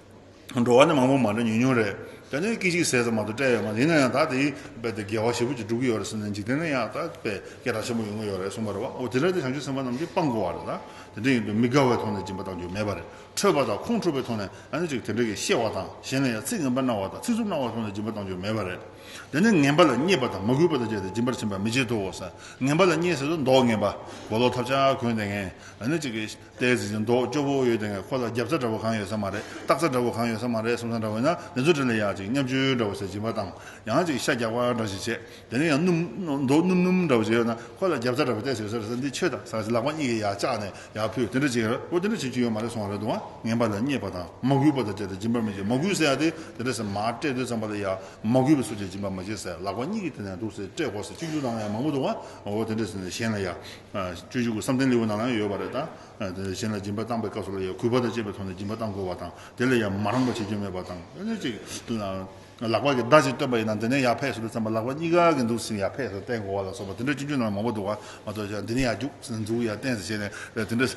འགྲོ་བ་ནི་མང་པོ་མ་འདྲ་ཉུང་ཉུང་རེད། དེ་ནས་སྐད་ཅིག་ཟས་ཙམ་མ་གཏོགས་སྤྲད་ཡོད་མ་རེད། ཡིན་ན་ཡང་ད་དེ་རྦད་དེ་དགེ་བ་ཞེ་པོ་ཅིག་སྒྲུབ་ཀྱི་ཡོད་རེད་ཟེར་ནས་འཇིག་རྟེན་ན་ཡང་ད་རྦད་སྐད་གྲགས་ཆེན་པོ་ཡོང་གི་ཡོད་རེད་གསུངས་པ་རེད་བ། འོ་དེ་འདྲ་དེ་བྱང་ཆུབ་སེམས་དཔའ་རྣམས་ཀྱིས་སྤང་དགོས་པ་རེད། ད་དེ་འདྲ་ཡིན་དུས་མི་དགའ་བའི་ཐོག་ནས་སྦྱིན་པ་བཏང་རྒྱུ་མེད་པ་རེད། འཕྲོད་པ་དང་ཁོང་ཁྲོ་བའི་ཐོག་ནས་ཨ་ནི་ཅིག་དེ་འདྲ་གི་བཤད་པ་དང་གཞན་ལ་ཡང་ཚིག་ངན་པ་སྨྲ་བ་དང་ཚིག་རྩུབ་སྨྲ་བའི་ཐོག་ནས་སྦྱིན་པ་བཏང་རྒྱུ་མེད་པ་རེད། དེ་ནས་ངན་པ་ལ་བརྙས་པ་དང་མ་གུས་པ་དང་བཅས་ཏེ་སྦྱིན་པར་བྱེད་པར་མི་བྱེད་དོ་ཟེར། ངན་པ་ལ་བརྙས་ཟེར་དུས་མདོག་ངན་པ། གོས་ལོག་ཐབས་ཆག་གོན་བསྡད་མཁན། ཨ་ནི་ཅིག་གི་ཏོག་ཙམ་ཅིག་མདོག་སྐྱོ་པོ་ཡོད་དེ། ཁོ་ལ་རྒྱབ་རྩ་འདྲ་པོ་གང་ཡོད་ས་མ་རེད། སྟག་རྩ་འདྲ་པོ་གང་ཡོད་ས་མ་རེད་བསམ་ས་འདྲ་པོ་ཡིན་ན། དེ་ཚོ་དེ་ལ་ཡ་ཅིག་བརྙས་བཅོས་འདྲ་པོ་ཟེར་སྦྱིན་པ་བཏང་། ཡང་ཅིག་ཤ་རྒྱགས་པ་འདྲ་ཞིག་བྱས། དེ་ནས་ཡང་སྣུམ་མདོག་སྣུམ་སྣུམ་འདྲ་པོ་ཞིག་ཡོད་ན་ཁོ་ལ་རྒྱབ་རྩ་འདྲ་པོ་ཏོག་ཙམ་ཡོད་ས་རེད་ཟེར། འདི་མཆོད་དང་ཟེར་ལག་པ་གཉིས་ཀྱིས་ཡར་བཅག་ནས་ཡར་ཕུལ། དེ་འདྲ་བྱེད་ཀྱི་ཡོད་རེད། འོ་དེ་འདྲ་བྱེད་རྒྱུ་ཡོད་མ་རེད་གསུངས་པ་རེད་འདུག་བ། ངན་པ་ལ་བརྙས་པ་དང་མ་གུས་པ་དང་བཅས་ཏེ་སྦྱིན་པར་མི་བྱེད། མ་གུས་ཟེར་ཡ་དེ་དེ་འདྲ་ཟེར་མར་སྤྲད་དུས་ཙམ་པ་ལ་ཡ་མ་གུས་པའི་ཚུལ་གྱིས་སྦྱིན་པར་མི་བྱེད་ཟེར། ལག་པ་གཉིས་ཀྱིས་དེ་ནས་འདུག་ཟེར་སྤྲད་དགོས་ཟེར་སྤྱོད་འཇུག་ནང་ལ་ཡང་མང་པོ་འདུག་བ། འོ་དེ་འདྲ་ཟེར་ནས་གཞན་ལ་ཡ། སྤྱོད་འཇུག་གི་བསམ་གཏན་ལེའུ་ནང་ལ་ཡང་ཡོད་པ་རེད་ད། གཞན་ལ་སྦྱིན་པ་བཏང་པའི་སྐབས་སུ་ལ་ཡང་གུས་པ་དང་བཅས་པའི་ཐོག་ནས་སྦྱིན་པ་བཏང་དགོས་པ་དང་། དེ་ལ་ཡང་མ་རངས་པ་བྱེད་རྒྱུ་མེད་པ་དང་། ཨ་ནི་ཅིག་ལག་པ་གིས་མདའ་ཅིག་བཏོན་པ་ཡིན་ན་དེ་ནས་ཡར་ཕེབས་ཟེར་དུས་ཙམ་པ་ལག་པ་གཉིས་ཀ་གིས་འདུག་ཟེར་ཡར་ཕེབས་ཟེར་བསྟན་དགོས་པ་ལ་སོགས་པ་དེ་འདྲ་སྤྱོད་འཇུག་ནང་མང་པོ་འདུག་བ། མ་གཏོགས་ཡང་འདི་ནས་ཡར་རྒྱུག་ཟེར་ནས་འཛུགས་ཡར་བསྟན་ཟེར་བྱས་ནས་དེ་འདྲ་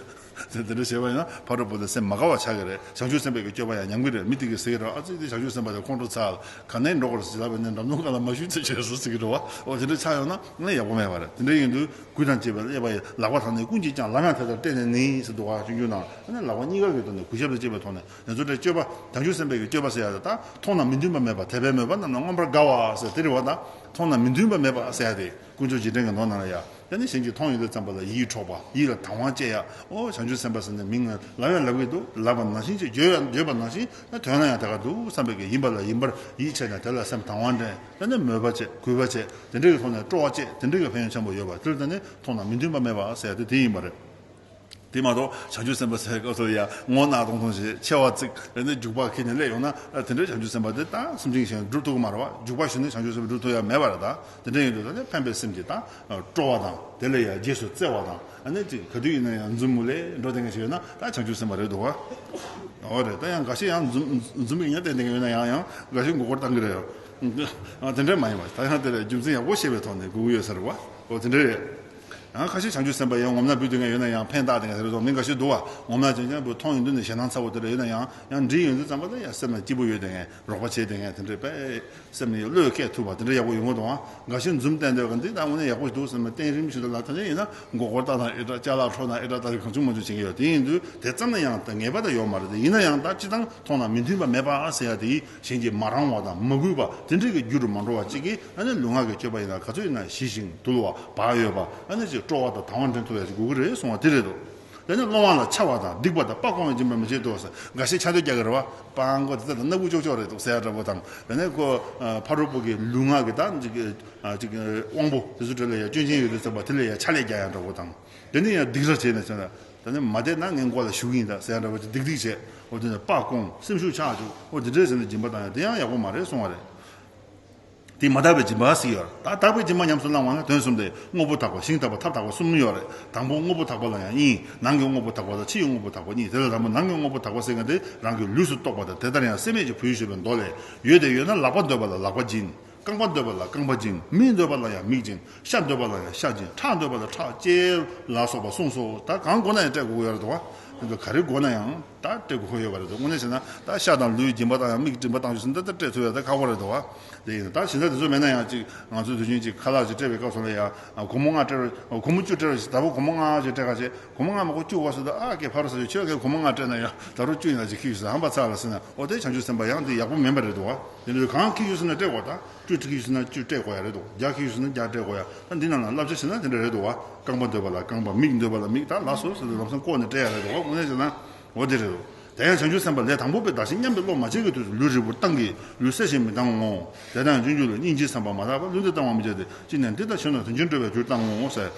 དེ་འདྲ་བྱས་པ་ཡིན་ན་ཕ་རོལ་པོ་ལ་སེམས་མ་དགའ་བ་ཆགས་ཀྱི་རེད། བྱང་ཆུབ་སེམས་དཔའི་གི་སྤྱོད་པ་ཡང་ཉམས་ཀྱི་རེད། མི་དེ་གིས་ཟེར་གྱི་རེད། ཨ་ཙི་དེ་བྱང་ཆུབ་སེམས་དཔའ་དེ་ཁོང་ཁྲོ་ཚ་ལ་ག་ནས་འགྲོ་དགོས་རེད་ཟེར་ལབ་པ་ཡིན་ན། འགྲམ་མདུང་ཁ་ལ་མ་ཞུས་ཚེ་བྱས་སོ་ཟེར་གྱི་རེད་བ། འོ་དེ་འདྲ་ཆགས་ཡོང་ན་ནི་ཡག་པོ་མེད་པ་རེད། དེ་འདྲ་ཡིན་དུས་གུས་དང་བཅས་པའི་སླེབས་པ་ཡི་ལག་པ་ཐང་ནས་ཀུན་གྱིས་ཀྱང་ལམ་ཡང་དེ་ལྟར་བསྟན་ནས་ནི་ཟེར་འདུག་བ། སྤྱོད་འཇུག་ནང་ཨ་ནི་ལག་པ་གཉིས་ཀ་གི་ཐོག་ནས་གུས་ཞབས་དང་བཅས་པའི་ཐོག་ནས། དེ་ཚོ་དེ་སྤྱོད་པ་བྱང་ཆུབ་སེམས་དཔའི་གི་སྤྱོད་པ་ཟེར་ཡ་དེ། ད་མཐོང་ན་མི་མཐུན་པ་མེད་པ། དད་པས་མོས་པ་རྣམས་ལ་མངོན་པར་དགའ་བ་ཟེར་དེ་རེད་བ། ད་མཐོང་ན་མི་མཐུན་པ་མེད་པ་ཟེར་ཡ་དེ། དཀོན་མཆོག་རྗེས་དྲན་གྱི་མདོ་ནང་ལ་ཡ། ཡང་ན་གཞན་གྱིས་མཐོང་ཡོང་དུས་ཙམ་པ་ལ་ཡིད་འཕྲོག་པ། ཡིད་ལ་དང་བ་སྐྱེ་ཡ། ཨོ་བྱང་ཆུབ་སེམས་དཔའ་ཟེར་ནས་མིང་ལབ་ཡང་ལབ་ཀྱི་འདུག་ལབ་པ་ནང་བཞིན་ཅིག་བརྗོད་ཡང་བརྗོད་པ་ནང་བཞིན། ད་དོན་ལ་ཡང་དེ་ག་འདུག་བསམ་པའི་གི་ཡིན་པ་ལ་ཡིན་པར་ཡིད་ཆེས་ནས་དེ་ལ་སེམས་དང་བ་འདྲེན། ཡང་ན་མོས་པ་བྱེད། གུས་པ་བྱེད། དེ་འདྲ་གི་ཐོག་ནས་སྤྲོ་བ་བསྐྱེད། དེ་འདྲ་གི་ཕན་ཡོན་ཆེན་པོ་ཡོད་པ། དེ་ལ་ད་ནི་མཐོང་ན་མི་མཐུན་པ་མེད་པ་ཟེར་ཡ་དེ་དེ་ཡིན་པ་རེད། དེ་མ་གཏོགས་བྱང་ཆུབ་སེམས་དཔའ་ཟེར་སྐབས་སུ་ཡང་ངོ་གནག་ཏོང་ཏོང་ཞིག་མཆེ་བ་གཙིགས་རེ་ནས་རྒྱུག་པ་ཁྱེར་ནས་སླེབས་ཡོང་ན། ཨ་དེ་འདྲའི་བྱང་ཆུབ་སེམས་དཔའ་དེ་ད་སེམས་ཅན་གཞན་སྒྲུབ་ཐུབ་ཀྱི་མ་རེད་བ། རྒྱུག་པ་གཞུ་ནས་བྱང་ཆུབ་སེམས་དཔའ་སྒྲུབ་ཐུབ་ཡ་མེད་པ་རེད། ད་དེ་འདྲ་ཡིན་དུས་ད་ནི་ཕན་པའི་སེམས་ཀྱིས་ད་སྤྲོ་བ་དང་། དེ་ལ་ཡང་རྗེས་སུ་བརྩེ་བ་དང་། ཨ་ནི་ཅིག་ག་དུས་ཡིན་ན་ཡང་འཛུམ་མུ་ལེ་འགྲོ་བསྡད་མཁན་ཞིག་ཡོད་ན་ད་བྱང་ཆུབ་སེམས་དཔའ་རེད་འདུག་བ། འོ་རེད། ད་ཡང་འགའ་ཤས་ཡང་འཛུམ་འཛུམ་གྱི་ཉེར་བསྡད་མཁན་ཞིག་ཡོད་ན་ཡང་ཡང་འགའ་ཤས་མགོ་སྐོར་བཏང་གི་རེད། ཨ་དེ་འདྲ་མ་ཡིན་པ། ད་ཡང་དེ་ལ་རྒྱུ་མཚན་ཡག་པོ་ཤེས་པའི་ཐོག་ནས་དགོས་ཀྱི་ཡོད་ས་རེད་བ། འོ་དེ་འདྲ་རེད། ཡང་ཁ་ཤས་བྱང་ཆུབ་སེམས་དཔའ་ཡང་ངོམ་ན་འབུལ་སྡོད་མཁན་ཡོད་ན་ཡང་ཕན་བཏགས་བསྡད་མཁན་དེ་འདྲ་ཚོ་མི་འགའ་ཤས་འདུག་བ། ངོམ་ན་བྱང་ཆུབ་སེམས་དཔའ་མཐོང་ཡོང་དུས་ནས་ཞེད་སྣང་ཚ་པོ་དེ་འདྲ་ཡོད་ན་ཡང་། ཡང་འདྲིས་ཡོང་དུས་ཙམ་པ་ལ་ཡང་སེམས་ལ་སྐྱིད་པོ་ཡོད་བསྡད་མཁན། རོགས་པ་བྱས་བསྡད་མཁན་དེ་འདྲ་པས་སེམས་ནས་བློས་བཀལ་ཐུབ་པ་དེ་འདྲ་ཡག་པོ་ཡོང་གི་འདུག་བ། འགའ་ཤས་འཛུམ་བསྟན་སྡོད་མཁན་འདི་ད་དངོས་གནས་ཡག་པོ་ཞིག་འདུག་ཟེར་ནས་བསྟན་རིམ་བཞིན་དུ་ལ། ད་ནི་ཡིན་ན་མགོ་སྐོར་བཏང་དང་ཨེ་འདྲ། ཅ་ལག་འཕྲོག་དང་ཨེ་འདྲ། ད་གང་བྱུང་མང་བྱུང་བྱེད་ཀྱི་ཡོད། དེ་ཡིན་དུས་དེ་ཙམ་ན་ཡང་ད་ངེས་པར་དུ་ཡོད་མ་རེད། དེ་ཡིན་ན་ཡང་ད་སྤྱིར་བཏང་མཐོང་ན་མི་མཐུན་པ་མེད་པ་ཟེར་ཡ་དེ་གཞན་གྱིས་མ་རངས་པ་དང་མ་གུས་པ་དེ་འདྲ་གི་རྒྱུ་རུ་མ་འགྲོ་བ་ཅིག་གིས། ཨ་ནི་ལུས་ངག་གི་སྤྱོད་པ་ཡིན་ན་ག་ཚོད་ཡིན་ན་ཞི་ཞིང་དུལ་བ། བག་ཡོད་པ། ཨ་ནི་ཅིག་སྤྲོ་བ་དང་དང་བ་འདྲེན་ཐུབ་ཡ་ཅིག་དགོས་ཀྱི་རེད་གསུང་བ་དེ་རེད་དོ། དེ་ནས་སློང་བ་ལ་ཆགས་པ་དང་སྡིག་པ་དང་སྤ་བཀོང་བའི་སྦྱིན་པ་མི་བྱེད་དོ་ཟེར། འགའ་ཤས་ཆགས་སྡོད་རྒྱག་གི་རེད་བ། སྤ་བཀོང་དེ་ལྟ་དང་སྣ་ཁུག་ཅོག་ཅོག་རེད་འདུག་ཟེར་ཡ་འདྲ་པོ་དང་། དེ་ནས་ཁོ་ཕ་རོལ་པོ་གི་ལུས་ངག་གི་ད་ཅིག་ཅིག་དབང་པོ་དེ་ཚོ་གྲས་ལ་ཡ་སྐྱོན་ཅན་ཡོད་དུས་ཙམ་པ་དེ་ལ་ཡ་ཕྱག་ལས་རྒྱག་ཡ་འདྲ་པོ་དང་། དེ་ནས་ཡང་སྡིག་ར་བྱས་ནས་ཟེར་ན། ད་ནི་མ་བསྡད་ན་ངའི་མགོ་ལ་གཞུ་གི་ཡིན་ད་ཟེར་ཡ་འདྲ་པོ་ཅིག་སྡིག་སྡིག་བྱས། འོ་དེ་ནས་སྤ་བཀོང་། སེམས་ཤུགས་ཆག་བཅུག་འོ་དེ་འདྲས་ཟེར་ནས་སྦྱིན་པ་བཏང་ཡ་དེ་ཡང་ཡག་པོ་མ་རེད་གསུང་བ་རེད། དེ་མ་དག་པའི་སྦྱིན་པ་ཟེར་ཡོད་རེད། ད་དག་པའི་སྦྱིན་པ་ཉམས་སུ་བླང་བ་ན་དོན་གསུམ་སྟེ། དངོས་པོ་དག་པ། ཞིང་དག་པ། ཐབས་དག་པ་གསུམ་ཡོད་རེད། དང་པོ་དངོས་པོ་དག་པ་ལ་ཡང་ཨིན། ནང་གི་དངོས་པོ་དག་པ་དང་ཕྱི་ཡི་དངོས་པོ་དག་པ་གཉིས། དེ་ལ་དང་པོ་ནང་གི་དངོས་པོ་དག་པ་ཟེར་མཁན་དེ་རང་གི་ལུས་སུ་གཏོགས་པ་དང་། དེ་ལྟར་ཡང་སྲེད་མེད་ཀྱི་བུ་ཡུག་ཞེས་པའི་མདོ་ལས། ཡོད་དེ་ཡོད་ན་ལག་པ་འདོད་པ་ལ་ལག་པ་སྦྱིན། རྐང་པ་འདོད་པ་ལ་རྐང་པ་སྦྱིན། མིག་འདོད་པ་ལ་ཡང་མིག་སྦྱིན། ཤ་འདོད་པ་ལ་ཡང་ཤ་སྦྱིན། ཁྲག་འདོད་པ་ལ་ཁྲག་སྐྱེལ་ལ་སོགས་པ་གསུངས་སོ། ད་གང་དགོས་ན་ཡང་སྤྲད་དགོས་ཀྱི་ཡོད་རེད་དོ། ག་རེ་དགོས་ན་ཡང་། ད་སྤྲད་དགོས་ཡོད་པ་རེད་འདུག་དངོས་གནས་བྱས་ན་ད་ཤ་དང་ལུས་སྦྱིན་པ་བཏང་ཡང་མིག་སྦྱིན་པ་བཏང་རྒྱུ་ཟེར་ན་ད་ད་སྤྲད་ཐུབ་ཡ་ད་ཁག་པོ་རེད་འདུག་བ། དེ་ཡིན་ད་ད་བྱས་ན་དེ་ཚོ་མེད་ན་ཡང་ཅིག་ང་ཚོའི་དུས་རྒྱུན་ཅིག་ཁ་ལག་ཅིག་སྤྲད་པའི་སྐབས་སུ་ལ་ཡང་སྒོར་མོ་ལྔ་སྤྲད་རོགས་སྒོར་མོ་བཅུ་སྤྲད་རོགས་ཞེས་ད་བུ་སྒོར་མོ་ལྔ་ཅིག་སྤྲད་ག་བྱས་སྒོར་མོ་ལྔ་མ་གོ་བཅུ་བ་ཟེར་ད་ཨ་ཀེ་ཕ་རོ་ཟེར་ཆོས་ཀེ་སྒོར་མོ་ལྔ་སྤྲད་ན་ཡང་ད་རུང་བཅུ་ཡིན་ན་ཅིག་ཁྱི་ཞིག་ཟ་ཧམ་པ་ཚ་ལ་ཟེར་ན་ཨོ་དེ་བྱང་ཆུབ་སེམས་དཔའ་ཡང་དེ་ཡག་པོ་མིན་པ་རེད་འདུག་བ། དེ་འདྲ་གང་ཁྱི་ཞིག་ཟེར་ན་སྤྲད་དགོས་ད་བཅུ་ཁྱི་ཞིག་ཟེར་ན་བཅུ་སྤྲད་དགོས་ཡ་རེད་འདུག་བརྒྱ་ཁྱི་ཞིག་ཟེར་ན་བརྒྱ་སྤྲད་དགོས་ཡ་ད་འདི་ནང་ལ་བསླབ་བྱ་ཟེར་ན་དེ་འདྲ་རེད་འདུག་བ། རྐང་པ་འདོད་པ་ལ་རྐང་པ་མིག་འདོད་པ་ལ་མིག་ད་ལ་སོ་ཟེར་ཏེ་ལམ་སང་བཀོག་ནས་སྤྲད་ཡ་རེད་འདུག་བ། དངོས་གནས་བྱས་ན། འོ་དེ་རེད། དེ་ཡང་བྱང་ཆུབ་སེམས་དཔའ་ལས་དང་པོ་པའི་བདག་གཞན་མཉམ་པའི་བློ་མ་སྐྱེས་ཀྱི་དུས་སུ་ལུས་རིལ་པོར་བཏང་གི་ལུས་གསལ་ཞིང་མི་གཏང་ངོ་། དེ་དང་སྤྱོད་འཇུག་ལ་སྙིང་རྗེའི་བསམ་པ་མ་དག་པར་ལུས་འདི་གཏང་བར་མི་བྱ་སྟེ་ཅི་ནས་འདི་ལྟར་ཞིག་ན་དོན་ཆེན་སྤྲོ་བའི་རྒྱུར་གཏང་ངོ་ཟེར།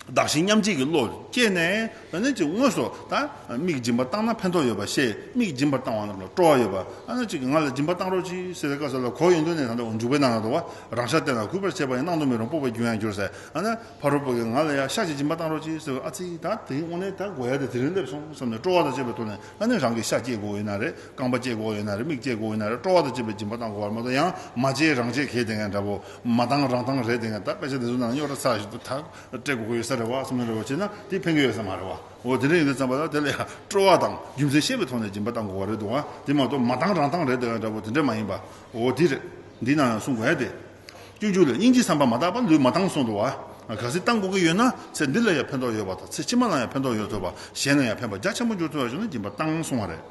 བདག་གཞན་མཉམ་བརྗེ་གི་བློ་སྐྱེས་ནས་ཨ་ནི་ཅིག་དངོས་སུ་ད་མིག་སྦྱིན་པ་བཏང་ན་ཕན་ཐོགས་ཡོད་པ་ཤེས་མིག་སྦྱིན་པར་བཏང་བ་རྣམས་ལ་སྤྲོ་བ་ཡོད་པ་ཨ་ནི་ཅིག་ང་ལ་སྦྱིན་པ་བཏང་རོགས་གྱིས་ཟེར་བའི་སྐབས་སུ་ལ་གོ་ཡོང་དུས་ནས་ད་ལྟ་འཇུག་པའི་ནང་ན་འདུག་བ་རང་ཤ་བསྟེན་ལ་གུས་པར་བྱེད་པ་ཡང་སྣང་དུ་མི་རུང་སྤོབས་པའི་རྒྱུ་ཡང་འགྱུར་ཟེར་ཨ་ནི། ཕ་རོལ་པོ་གིས་ང་ལ་ཡང་ཤ་ཅིག་སྦྱིན་པ་བཏང་རོགས་གྱིས་ཟེར་བ་ཨ་ཙི་ད་དེའི་དངོས་གནས་ད་དགོས་ཡ་དེ་དེ་རིང་སླེབས་སོང་བསམ་ནས་སྤྲོ་བ་དང་བཅས་པའི་ཐོག་ནས་ཨ་ནི་རང་གི་ཤ་སྐྱེ་དགོས་ཡོད་ན་རེད་རྐང་པ་སྐྱེ་དགོས་ཡོད་ན་རེད་མིག་སྐྱེ་དགོས་ཡོད་ན་རེད་སྤྲོ་བ་དང་བཅས་པའི་སྦྱིན་པ་བཏང་དགོས་བར་མ་གཏོགས་ཡང་མ་སྐྱེ་རང་སྐྱེ་གལ་ཏེ་ངས་འདྲ་པོ་མ་བཏང་རང་བཏང་རེད་དེ་ངས་ད་དཔེ་ཆ་དེ་ཚོ་ནང་རྙོག་དྲ་ཚ་ཞིག་ཏུ་ད་སྤྲད་དགོས་ཀྱི་ཡོད་ས་རེད་བ་བསམ་ནས་རེ་བ་བྱས་ན་དེ་ཕན་གྱི་ཡོད་ས་མ་རེད་བ། འོ་དེ་འདྲ་ཡིན་དུས་ཙམ་པ་ལ་དེ་ལ་ཡང་སྤྲོ་བ་དང་རྒྱུ་མཚན་ཤེས་པའི་ཐོག་ནས་སྦྱིན་པ་བཏང་དགོས་བ་རེད་འདུག་བ་དེ་མ་གཏོགས་མ་བཏང་རང་བཏང་རེད་དེ་ངས་འདྲ་པོ་དེ་འདྲ་མ་ཡིན་པ་འོ་དེ་རེད། འདི་ནང་ཡང་གསུང་དགོས་ཡ་དེ། སྤྱོད་འཇུག་ལས་སྙིང་རྗེའི་བསམ་པ་མ་དག་པར་ལུས་མ་བཏང་གསུངས་འདུག་བ། གལ་སྲིད་བཏང་དགོས་ཀྱི་ཡོད་ན་ཚེ་འདི་ལ་ཡང་ཕན་ཐོགས་ཡོད་པ་དང་ཚེ་ཕྱི་མ་ལ་ཡང་ཕན་ཐོགས་ཡོད་ཐུབ་པ་གཞན་ལ་ཡང་ཕན་པ་རྒྱ་ཆེན་པོ་འགྱུར་ཐུབ་པ་བྱུང་ན་སྦྱིན་པ་བཏང་གསུང་བ་རེད།